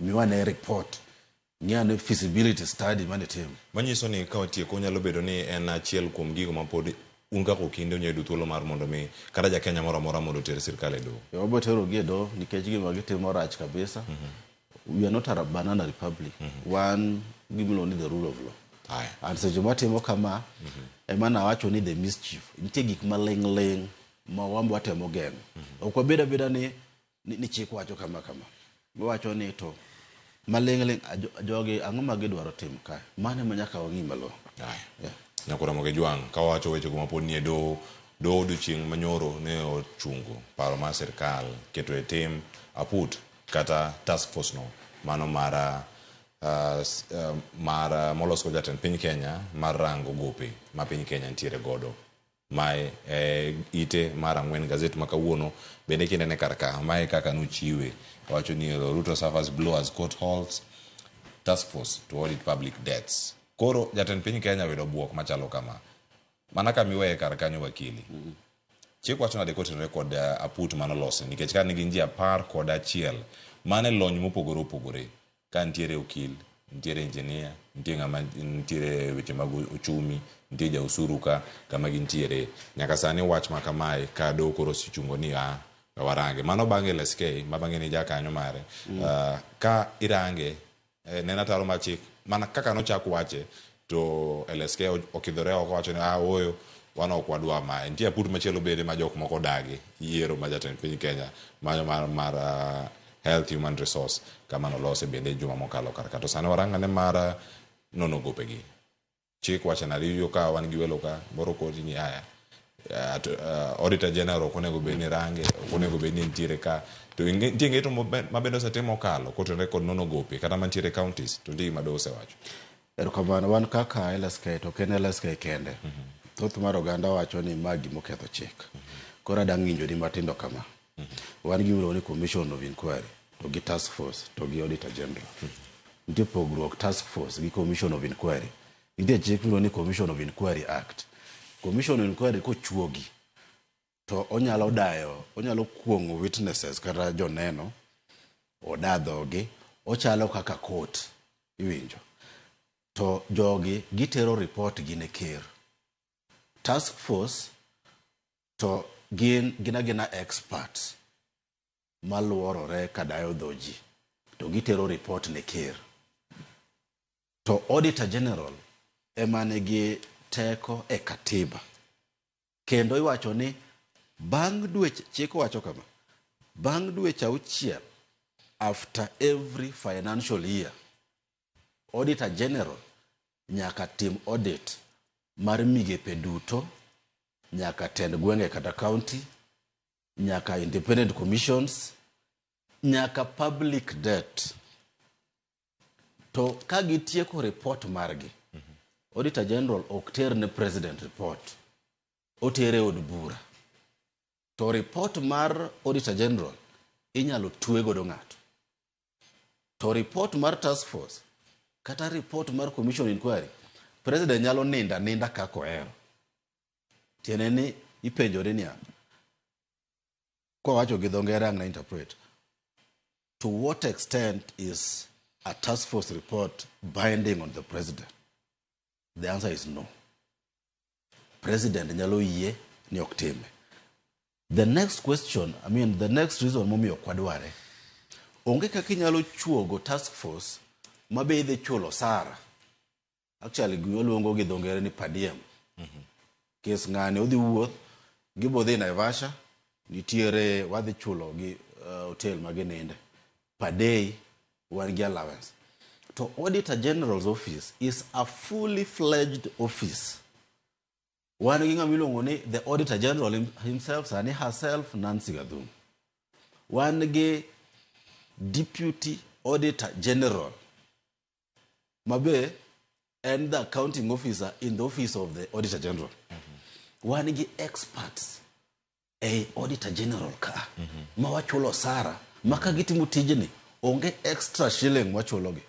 Speaker 3: Miwa ne report. Ng'i ane feasibility study mane timo.
Speaker 1: Manyiso ni ka watieko nyalo bedo ni en achiel kuom gigo ma pod un kaka okinde unyalo yudo thuolo mar mondo mi kata ja Kenya moro amora mondo oter sirkal e doho.
Speaker 3: Wabiro tero gi e doho nikech gima gitimo rach kabisa. We are not a banana republic. Wan gima iluongo ni the rule of law. And seche mwatimo kama, ema nawacho ni the mischief. Nitie gik maling' ling' ma wan watemo geng'o. Ok wabed abeda ni chik wacho kama kama. Wawacho ni to maling' ling' jogi ang'o ma gidwaro timo kae. Mano ema nyaka wang'i malong'o.
Speaker 1: Yeah. Nyakora Ramogi Jwang' ka wawacho weche go mapod nie doho, doho odiochieng' manyoro ne ochungo paro mar sirkal keto e tim aput kata task force no mano mar Mar molos kod jatend piny Kenya mar rango gope ma piny Kenya nitiere godo. Mae ite mar 4 gazet ma kawuono bende kinene kar ka mae kaka nochiwe wacho ni Ruto suffers blow as court halts task force to audit public debts. Koro jatend piny Kenya oyudo buok machalo kama. Mana kama iweye kar kanyo wakili. Chik wacho nade kotenore kod aput manolosi nikech ka nigi ji 11 mane lony mopogore opogore ka nitiere okil, nitiere engineer, nitie ng'ama nitiere weche mag uchumi, nitie ja usuru ka kama gintiere. Nyaka sani wach ma kamae ka doho koro osechungo ni a warange. Mano bang'e LSK ma bang'e ni jakanyo mare. Ka irange nena ataro mar chik mana kaka nochak wache to LSK okidhore oko wacho ni a ooyo wan ok wadwa mae. Nitie aput machielo bende ma jok moko odagi yiero ma jatend piny Kenya manyo mar Health Human Resource kama nolose bende juma mokalo kar ka. To sani warangane mar nono gopegi. Chik wacho nade yudo ka wan gi welo ka moro koti ni aya Auditor General ok onego bed ni range, ok onego bed ni nitiere ka. To nitie ng'eto ma bende osetim mokalo kotenore kod nono gope kata mantiere counties to nitie gima doho osewacho.
Speaker 3: Erokamano, wan kaka LSK to ok en LSK kende. Thoth mar oganda wacho ni ma gima oketho chik. Koro adang' ng'injoni matindo kama. Wan gi gimiluongo ni Commission of Inquiry to gi Task Force to gi Auditor General. Nitie pogruok Task Force gi Commission of Inquiry. Nitie chik miluongo ni Commission of Inquiry Act. Commission of Inquiry kochuogi to onyalo dayo, onyalo kuong'o witnesses kata joneno, oda dhogi, ochalo kaka court, iwinjo. To jogi gitero report gi ne ker. Task Force to gin agina experts maluorore kadayo dho ji to gitero report ne ker. To Auditor General ema nigi teko e katiba. Kendo iwacho ni bang' dweche, chik wacho kama, bang' dweche 6 after every financial year, Auditor General nyaka tim audit mar migepe duto, nyaka tend gwenge kata county, nyaka independent commissions, nyaka public debt. To ka gitieko report margi, Auditor General ok ter ne President report, otere od bura. To report mar Auditor General inyalo twe godo ng'ato. To report mar Task Force kata report mar Commission Inquiry, President nyalo ninda ninda kaka ohero. Tiende ni ipenjore niya, kwawacho gi dho ngere ang' na interpret, to what extent is a task force report binding on the president? The answer is no. President nyalo yie ni ok time. The next question, I mean the next reason momiyo ok wadware, onge kaka inyalo chuogo task force ma be idhi chulo osara. Actually giluongo gi dho ngere ni per diem. Kes ng'ani odhi wuoth, gibo dhi Naivasha, nitiere wadhi chulo gi hotel ma gininde. Per day wan gi allowance. To Auditor General's office is a fully fledged office. Wan gi ng'ama iluongo ni the Auditor General himself, sani herself, Nancy Gathungu. Wan gi Deputy Auditor General, ma be en the accounting officer in the office of the Auditor General. Wan gi experts e Auditor General ka, ma wachulo osara, ma ka gitimo tijni, onge extra shilling wachulogi.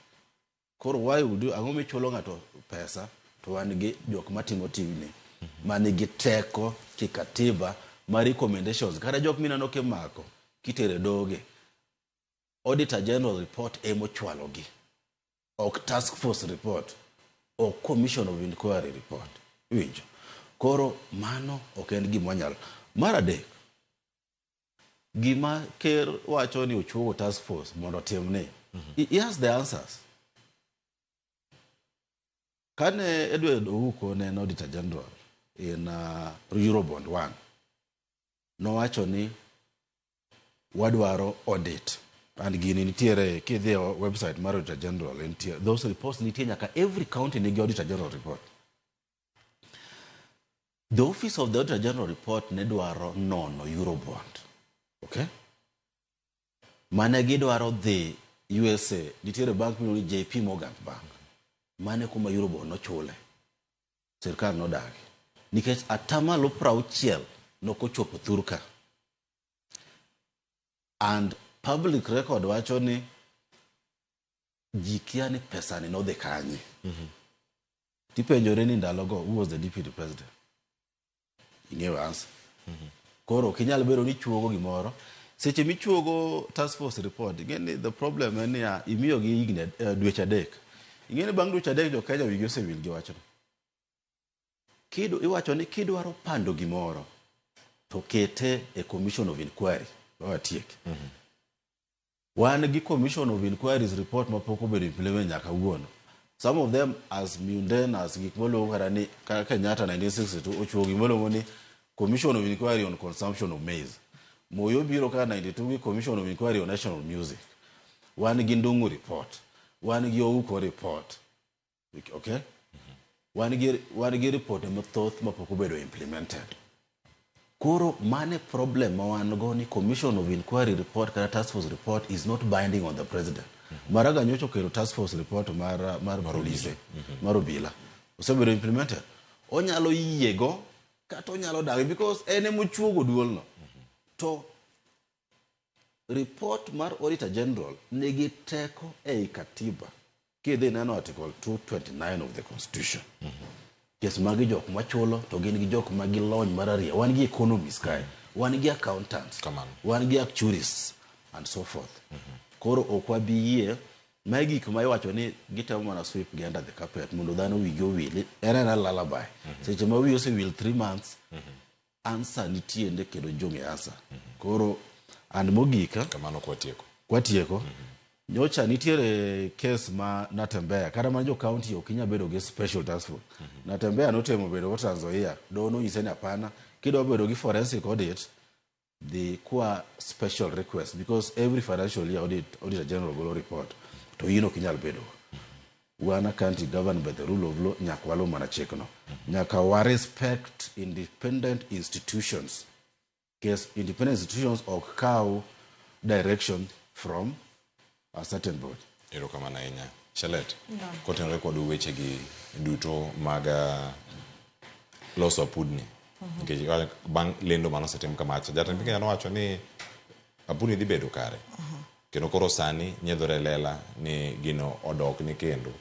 Speaker 3: Koro why would you, ang'o michulo ng'ato pesa to wan gi jok matimo tijni, manigi teko kikatiba ma recommendations, kata jok mineno kimako, kitere doge, Auditor General report emochwalogi, ok task force report, ok commission of inquiry report. Iwinjo? Koro mano ok en gima wanyalo. Mar adek, gima ker wacho ni ochuogo task force mondo otimni, he has the answers. Kane Edward Ouko ne en Auditor General in Eurobond 1, nowacho ni wadwaro audit. And gini nitiere, kidhi e website mar Auditor General, nitie, those reports nitie nyaka every county nigi Auditor General report. The Office of the Auditor General report ne dwaro nono Eurobond. Okay? Mane gidwaro dhi USA nitiere bank miluongo ni JP Morgan Bank. Mane kuma Eurobond nochule. Sirkal nodagi. Nikech atamalo 60 nokochopo thurka. And public record wacho ni ji kia ni pesa ni nodhi kanye. Tipenjore ni ndalogo who was the deputy president? Ing'eyo answer. Koro ok inyal bedo ni ichuogo gimoro. Seche michuogo task force report, ing'e ni the problem en niya, imiyogi higni dweche 3. Ing'e ni bang' dweche 3 jo Kenya wigi osewil gi wachno. Iwacho ni kidwaro pando gimoro, to kete e commission of inquiry. Watiek. Wan gi commission of inquiries report mapok obedo implement nyaka kawuono. Some of them as mundane as gik maluongo kata ni kaka Kenyatta 1962 ochuo gima ni Commission of Inquiry on Consumption of Maize. Moi obiro ka 92 gi Commission of Inquiry on National Music. Wan gi Ndung'u report. Wan gi Ouko report. Okay? Wan gi report mathoth mapok obedo implemented. Koro mane problem ma wan go ni Commission of Inquiry report kata task force report is not binding on the president. Maraga nyocha okelo task force report mar polise, mar obila. Osebedo implemented. Onyalo yiego kata onyalo dagi because en emochuogo duolno. To report mar Auditor General nigi teko ei katiba. Kidhi neno Article 229 of the Constitution. Kes magi jok machulo to gin gi jok ma gi lony mar ariyo. Wan gi economists kae, wan gi accountants, wan gi actuaries and so forth. Koro ok wabi yie mae gik ma iwacho ni gitemo mana sweep gi under the carpet mondo dhano wigi owil. En ena lullaby. Seche ma wiyi osewil 3 months, answer nitie kendo jonge answer. Koro and mogik
Speaker 1: kamano kwatieko.
Speaker 3: Kwatieko. Nyocha nitiere case ma Natembeya kata mana jo county ok inyal bedo gi special task force. Natembeya notemo bedo go Trans Nzoia, doho nonyise ni hapana, kidwa bedo gi forensic audit dhi kwa special request because every financial year auditor general golo report to in ok inyal bedo. Wan a country governed by the rule of law, nyaka waluw mana chikno. Nyaka wa respect independent institutions. Because independent institutions ok kaw direction from a certain board.
Speaker 1: Erokamano ahinya. Shalet, kotenore kod wechegi duto mag loso apudni. Nikech bang' lendo manosetim kamacha, jatend piny Kenya nowacho ni apudni dhi bedo kare. Kendo koro sani nyiedhore lela ni gino odok ni kendo.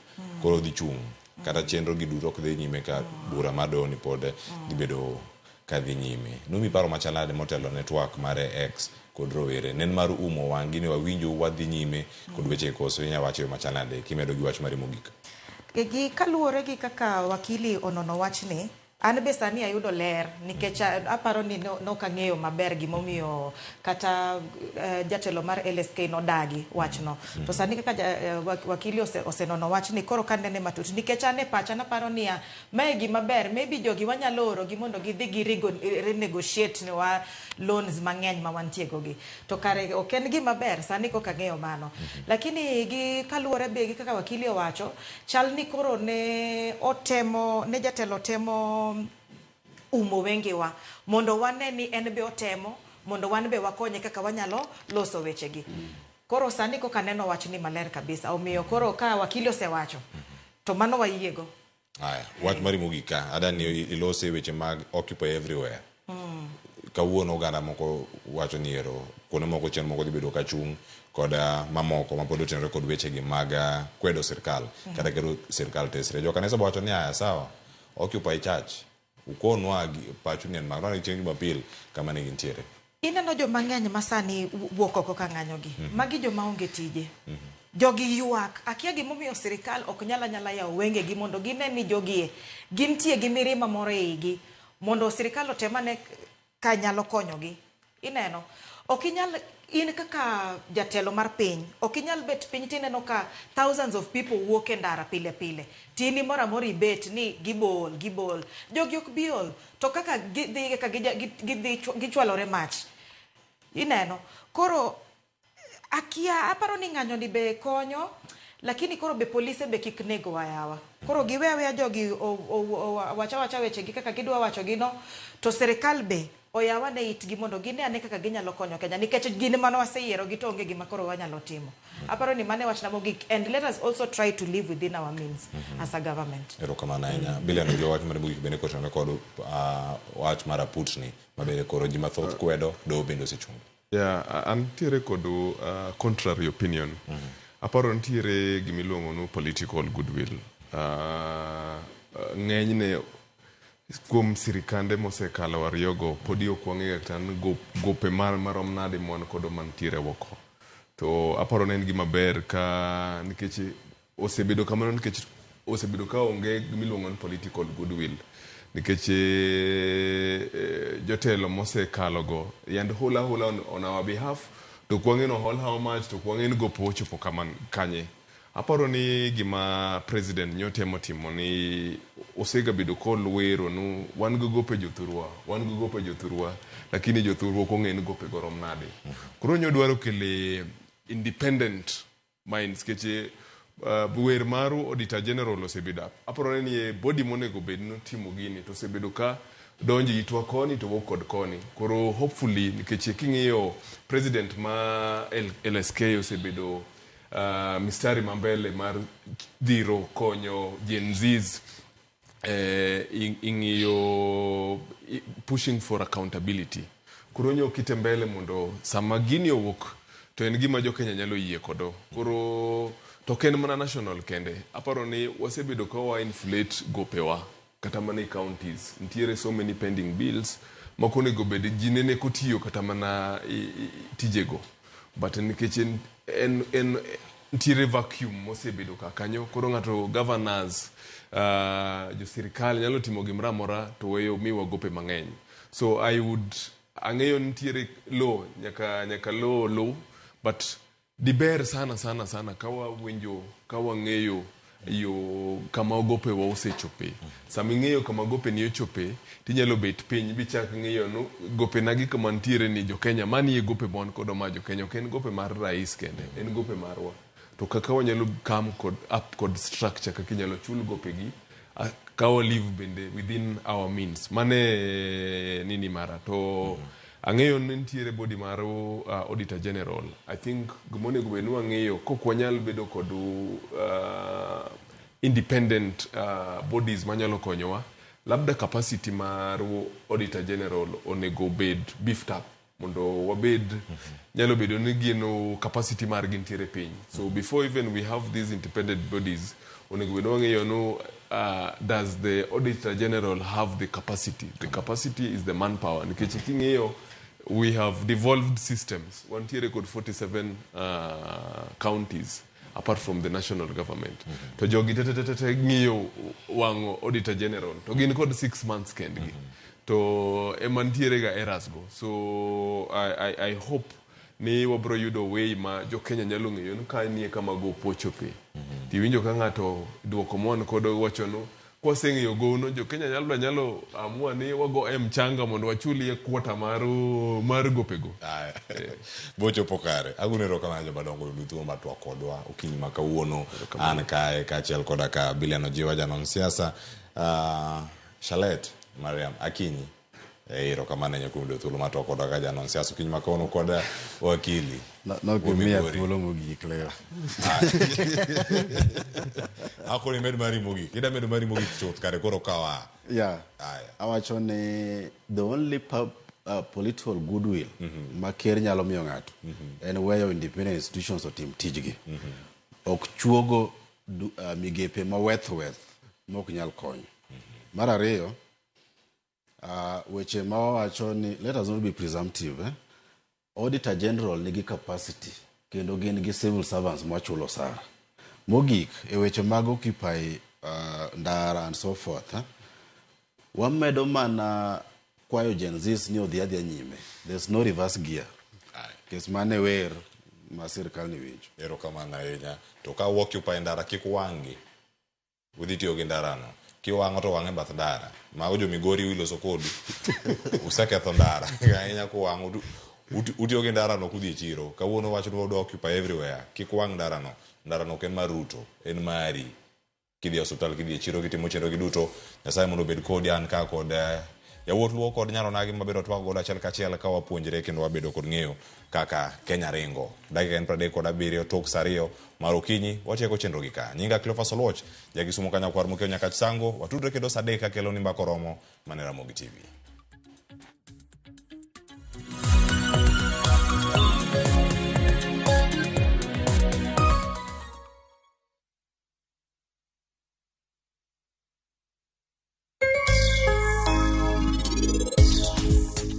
Speaker 1: Koro dhi chung'. Kata chenro gi duto ok dhi nyime ka bura mar doho ni pod dhi bedo ka dhi nyime. Nomi paro machal nade motelo ne twak mare X kod rowere. Nen mar umo wang'gi ni wawinjo wadhi nyime kod weche koso inya wacho yo machal nade kimedo gi wach mari mogik.
Speaker 9: Gi kaluwore gi kaka wakili onono wachni, an be sani ayudo ler nikech aparo ni nok ang'eyo maber gimomiyo kata jatelo mar LSK nodagi wachno. To sani kaka wakili osenono wachni, koro kanene matut nikech an e pacha naparo niya mae gima ber, maybe jogi wanyalo oro gi mondo gidhi gi renegotiate wa loans mang'eny ma wantie go gi. To kare ok en gima ber sani koka ang'eyo mano. Lakini gi kaluwore be gi kaka wakili owacho, chal ni koro ne otemo, ne jatelo temo umo wengewa mondo wane ni en be otemo mondo wan be wakonye kaka wanyalo loso wechegi. Koro sani koka neno wachni maler kabisa, omiyo koro ka wakili osewacho to mano wayiego.
Speaker 1: Aya, wach mari mogik ka adani ilose weche mag Occupy Everywhere. Kawuono oganda moko wacho ni ero kuonde moko chien moko dhi bedo ka chung' kod mamoko mapod otenore kod wechegi mag kwedo sirkal kata keto sirkal tesre. Jo kanisa wacho ni aya sawa, Occupy Church ukonwa pachu ni en mag nwaneno chieng' Jumapil kama ne gintiere.
Speaker 9: Ineno joma ng'eny ma sani wuok oko ka ng'anyogi. Magi joma onge tije. Jogi ywak. Akia gimomiyo sirikal ok nyal anyala yawo wengegi mondo gine ni jogie gintie gi mirima moro e igi mondo sirikal otem ane ka nyalo konyogi. Ineno, ok inyal, in kaka jatelo mar piny, ok inyal bet piny tineno ka thousands of people wuok e ndara pile pile. Tini moro amora ibet ni gibol, gibol. Jogi ok bi ol. To kaka gidhi kaka gidhi gichwalore mach. Ineno, koro akia aparo ni ng'anyo ni be konyo, lakini koro be polise be kik nego yawa. Koro giwe aweya jogi wacha wacha wechegi kaka gidwa wacho gino, to sirikal be Oyaw ane itgi mondo gine ane kaka ginyalo konyo Kenya nikech gin mane waseyiero gi to onge gima koro wanyalo timo. Aparo ni mano e wachna mogik and let us also try to live within our means as a government.
Speaker 1: Erokamano ahinya. Bilian Ojiwo wach mar mogik bende kotenore kod wach mar aputni ma bende koro ji mathoth kwedo, doho bende osechungo.
Speaker 8: Yeah, antiere kod contrary opinion. Aparo nitiere gimiluongo ni political goodwill. Ng'enyne kuom sirikande mosekalo ariyogo podi ok wang'eyo kata ni gope marom nade ma wan kodo mantiere oko. To aparo ni en gima ber ka nikech osebedo kamano nikech osebedo ka onge gimiluongo ni political goodwill. Nikech jotelo mosekalo go yand hula hula on our behalf to ok wang'e ni ohol how much to ok wang'e ni gope ochopo kama kanye. Aparo ni gima president nyotemo timo ni osegabedo kolwero nu wan gi gope jothurwa, wan gi gope jothurwa, lakini jothurwa ok ong'e ni gope go rom nade. Koro nyodwaro kele independent minds keche wer maru Auditor General osebedo aparo ni e body monego bed ni timo gini to osebedo ka donjo itwa koni to wuok kod koni. Koro hopefully nikech king'iyo president ma LSK osebedo mistari ma mbele mar dhiro konyo Gen Zs ing'iyo pushing for accountability. Koro nyo kite mbele mondo sama gini owuok to en gima jo Kenya nyalo yie kodo. Koro to ok en mana national kende. Aparo ni wasebedo ka wa inflate gopewa kata mana e counties. Nitiere so many pending bills mok onego bed ji nene kotiyo kata mana tijego. But nikech en nitiere vacuum mosebedo ka kanyo koro ng'ato governors jo sirikal nyalo timo gimoro amora to weyo miwa gope mang'eny. So I would ang'eyo nitiere law nyaka law but diber sana sana sana ka wawinjo ka wang'eyo yo kama gopewa osechope. Sama ing'eyo kama gopeni ochope tinyalo bet piny bichak ng'iyo nu gopenagi kama nitiere ni jo Kenya mani e gope ma wan kodo ma jo Kenya ok en gope mar rais kende en gope marwa. To kaka wanyalo come kod up kod structure kaka inyalo chul gopegi ka wa live bende within our means. Mane nini mara to ang'eyo ni nitiere body mar Auditor General. I think gimonego bed ni wang'eyo kok wanyal bedo kod independent bodies manyalo konyowa labda capacity mar Auditor General onego bed beefed up mondo wabed nyalo bedo ni gino capacity margi nitiere piny. So before even we have these independent bodies onego bed ni wang'eyo no does the Auditor General have the capacity? The capacity is the manpower. Nikech king'iyo we have devolved systems. Wantiere kod 47 counties apart from the national government. To jogi te te te te ng'iyo wang'o Auditor General to gin kod 6 months kendgi. To ema nitiere ga errors go. So I hope ni wabro yudo way ma jo Kenya nyalo ng'eyo ni ka nie kama gopo ochope. Tiwinjo ka ng'ato duoko mon kodo wacho no kwaseng'iyo gono jo Kenya nyalo amua ni wago e mchanga mondo wachulie kwota mar gopego.
Speaker 1: Bochopo kare. Agone erokamano jomadongo yudo thuolo mar twak kodwa okinyi ma kawuono. An kae kaachiel koda ka Bilian Ojiwa janon siasa, Shalet Mariam Akinyi. Erokamano ahinya kuom yudo thuolo mar twak kodwa ka janon siasa okinyi ma kawuono kod wakili.
Speaker 3: Nokimiya thuolo mogik leo.
Speaker 1: Akoni med mari mogik. Ida medo mari mogik chuth kare koro kawa.
Speaker 3: Yeah. Awacho ni the only political goodwill ma ker nyalo miyo ng'ato en weyo independent institutions otim tijgi. Ok chuogo migepe ma weth weth mok nyal konyo. Mar ariyo, weche ma wawacho ni let us not be presumptive. Eh? Auditor General nigi capacity kendo gin gi civil servants machulo osara. Mogik, e weche mag occupy ndara and so forth, eh? Wamedo mana kwayo Gen Zs ni odhi adhiya nyime. There's no reverse gear. Kes mane wer ma sirkal ni winjo.
Speaker 1: Erokamano ahinya. To ka occupy ndara kik wang'gi. Udhi tiyo gi ndarano. Kiwang'o to wang' e bath ndara. Mago jo Migori iloso kodu. Useketho ndara. Ahinya kuwang'o utiyo gi ndarano kudhi e chiro. Kawuono wach ni wadwa occupy everywhere. Kik wang' ndarano. Ndarano ok en mar Ruto. En mari. Kidhi e osiptal, kidhi e chiro, kitimo chenro gi duto. Nyasaye mondo obed kodi an ka kod Yawuot Luo kod Nyar Onagi mabiro twak godo achiel kachiel ka wapuonjre kendo wabedo kod ng'eyo kaka Kenya ringo. Dakika en 37 tok saa 2 mar okinyi, watieko chenro gi ka. Nyinga Cleophas Oluoch, Jakisumo ka nyakwar Mokeo Nyakach Sango, watudre kendo saa 3 kakelo ni mbaka oromo mana e Ramogi TV.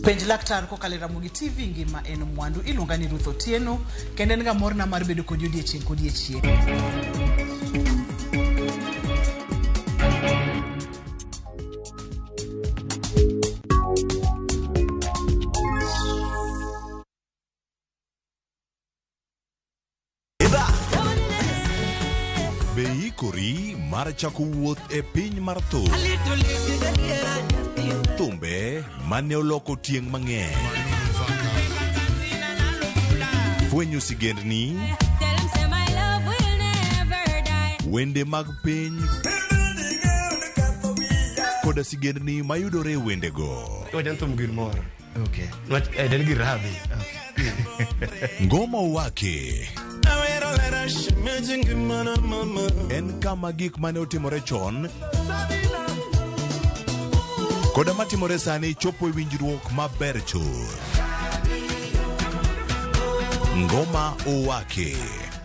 Speaker 2: Penj laktar kokalo e Ramogi TV ngima en mwandu. Iluonga ni Ruth Otieno kendo en ga morna mar bedo kodi odiechieng' kodiechieng'.
Speaker 1: Be iikori mar chako wuoth e piny mar thum? Thumbe mane oloko tieng' mang'eny. Fwenyo sigendni, wende mag piny koda sigendni mayudore e wendego.
Speaker 22: Iwacho ni thum gir mor. Okay. Nwach en gir rabi.
Speaker 1: Ngoma Owake en kama gik mane otimore chon koda matimore sani chopo e winjruok maber chuth. Ngoma Owake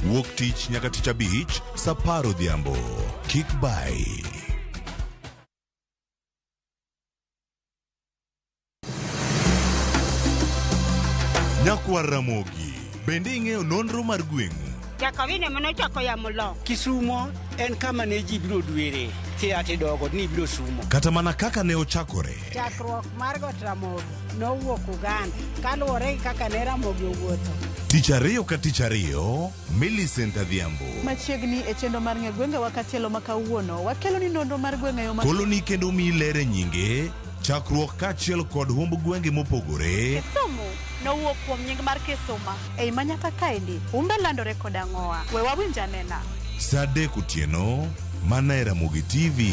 Speaker 1: wuok tich nyaka tich abich saa 10 odhiambo. Kik bai. Nyakwar Ramogi, bende ing'eyo nonro mar gweng'u?
Speaker 23: Jakawine manochako yamo lo.
Speaker 24: Kisumo en kama ne ji biro dwere theatre dogo ni biro sumo.
Speaker 1: Kata mana kaka ne ochakore.
Speaker 23: Chakruok mar Got Ramogi nowuok Uganda kaluwore gi kaka ne Ramogi owuotho.
Speaker 1: Tich ariyo ka tich ariyo, Millicent Adhiambo.
Speaker 25: Machiegni e chenro mar ng'e gwengewa katielo ma kawuono, wakelo ni nonro mar gwenge yo ma
Speaker 1: Koloni kendo miyi ler e nyinge, chakruok kaachiel kod humb gwenge mopogore.
Speaker 26: Kisumu nowuok kuom nying mar Kisuma. Ei manyaka kaendi, humbe landore kod ang'owa. We wawinj anena.
Speaker 1: Saa 3 otieno, mana e Ramogi TV.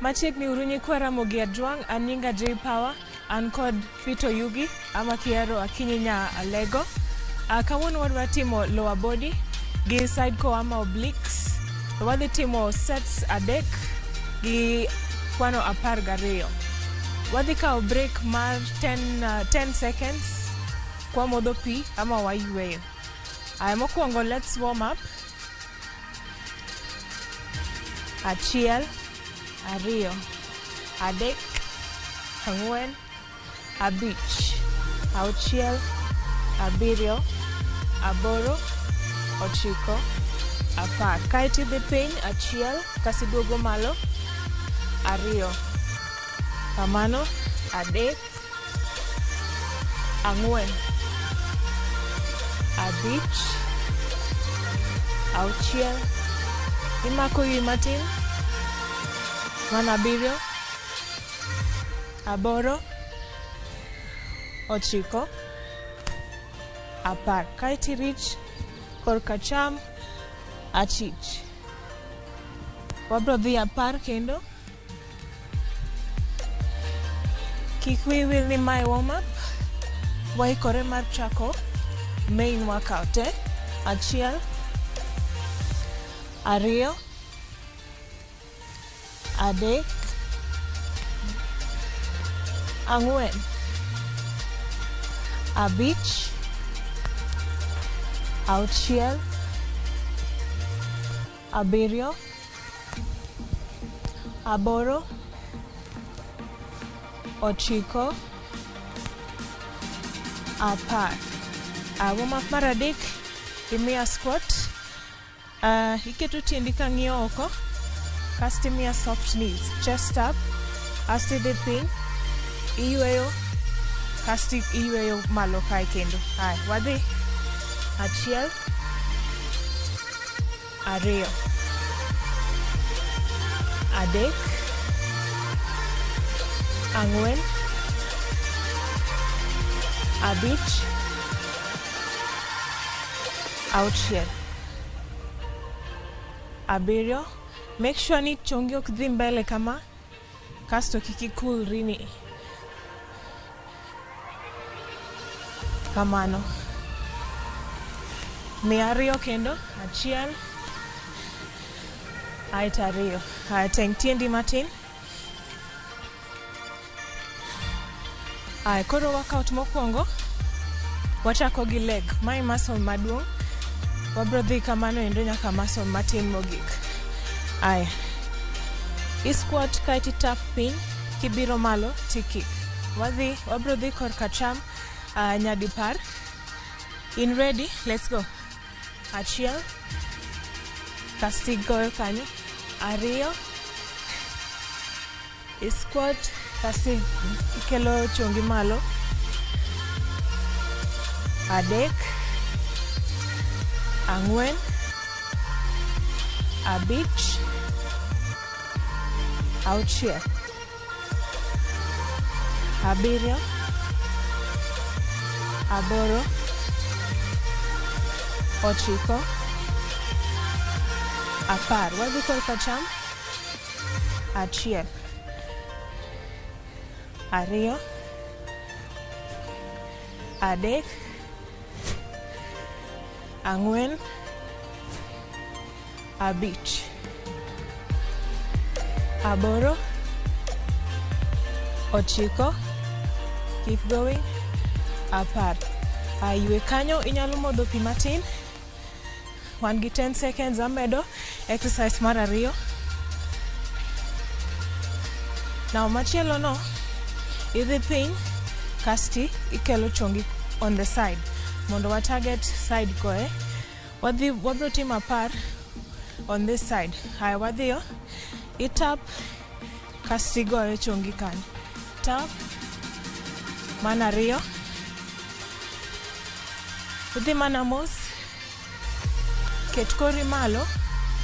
Speaker 27: Machiegni uru nyikwa Ramogi Ajwang', an nyinga J Power, an kod Fito Yugi, ama kihero Akinyi nya Alego. Kawuono wadwa timo lower body gi side core ama obliques. Wadhi timo sets 3 gi kwano 12. Wadhi kawo break mar 10 seconds kwa modho pi ama wayweyo. Aya, mokwongo let's warm up. 1, 2, 3, 4, 5, 6, 7, 8, 9, 10. Kaeto idhi piny 1, kasto iduogo malo 2. Kamano 3, 4, 5, 6, imako wiyi matin, mana 7, 8, 9, 10. Kaeto irich korka cham achich. Wabro dhi 10 kendo. Kik wiyi wil ni mae warm up. Waikore mar chako main workout. 1, 2, 3, 4, 5, 6, 7, 8, 9, 10. Warm up mar 3, imiya squat. Iketo tiendi ka ng'iyo oko, kasto imiya soft knees, chest up, asto idhi piny, iyweyo, kasto iyweyo malo kae kendo. Haya, wadhi. 1, 2, 3, 4, 5, Auchiel. 7. Make sure ni chongi ok dhi mbele kama, kasto kik ikulri ni. Kamano. Mi 2 kendo, 1. Aeto 2. Aya, teng tiendi matin. Aya, koro workout mokwongo, wachako gi leg. Mae muscle maduong'. Wabro dhi kamano endo nyaka muscle matin mogik. Aya. I squat kaeto i tap piny, kibiro malo ti kick. Wadhi, wabro dhi korka cham nyadipar. In ready? Let's go. 1. Kasto igoyo kanyo. 2. I squat kasto ikelo chongi malo. 3. 4. 5. 6. 7. 8. 9. 10. Wadhi korka cham. 1. 2. 3. 4. 5. 8. 9. Keep going. 10. Ywe kanyo, inyalo modho pi matin. Wan gi 10 seconds amedo exercise mar 2. Now machielo no, idhi piny kasti ikelo chongi on the side mondo wa target side koe. Wadhi wabro timo 10 on this side. Haya, wadhiyo. I tap kasti goyo chongi kanyo. Tap. Mana 2. Idhi mana mos. Ket kori malo.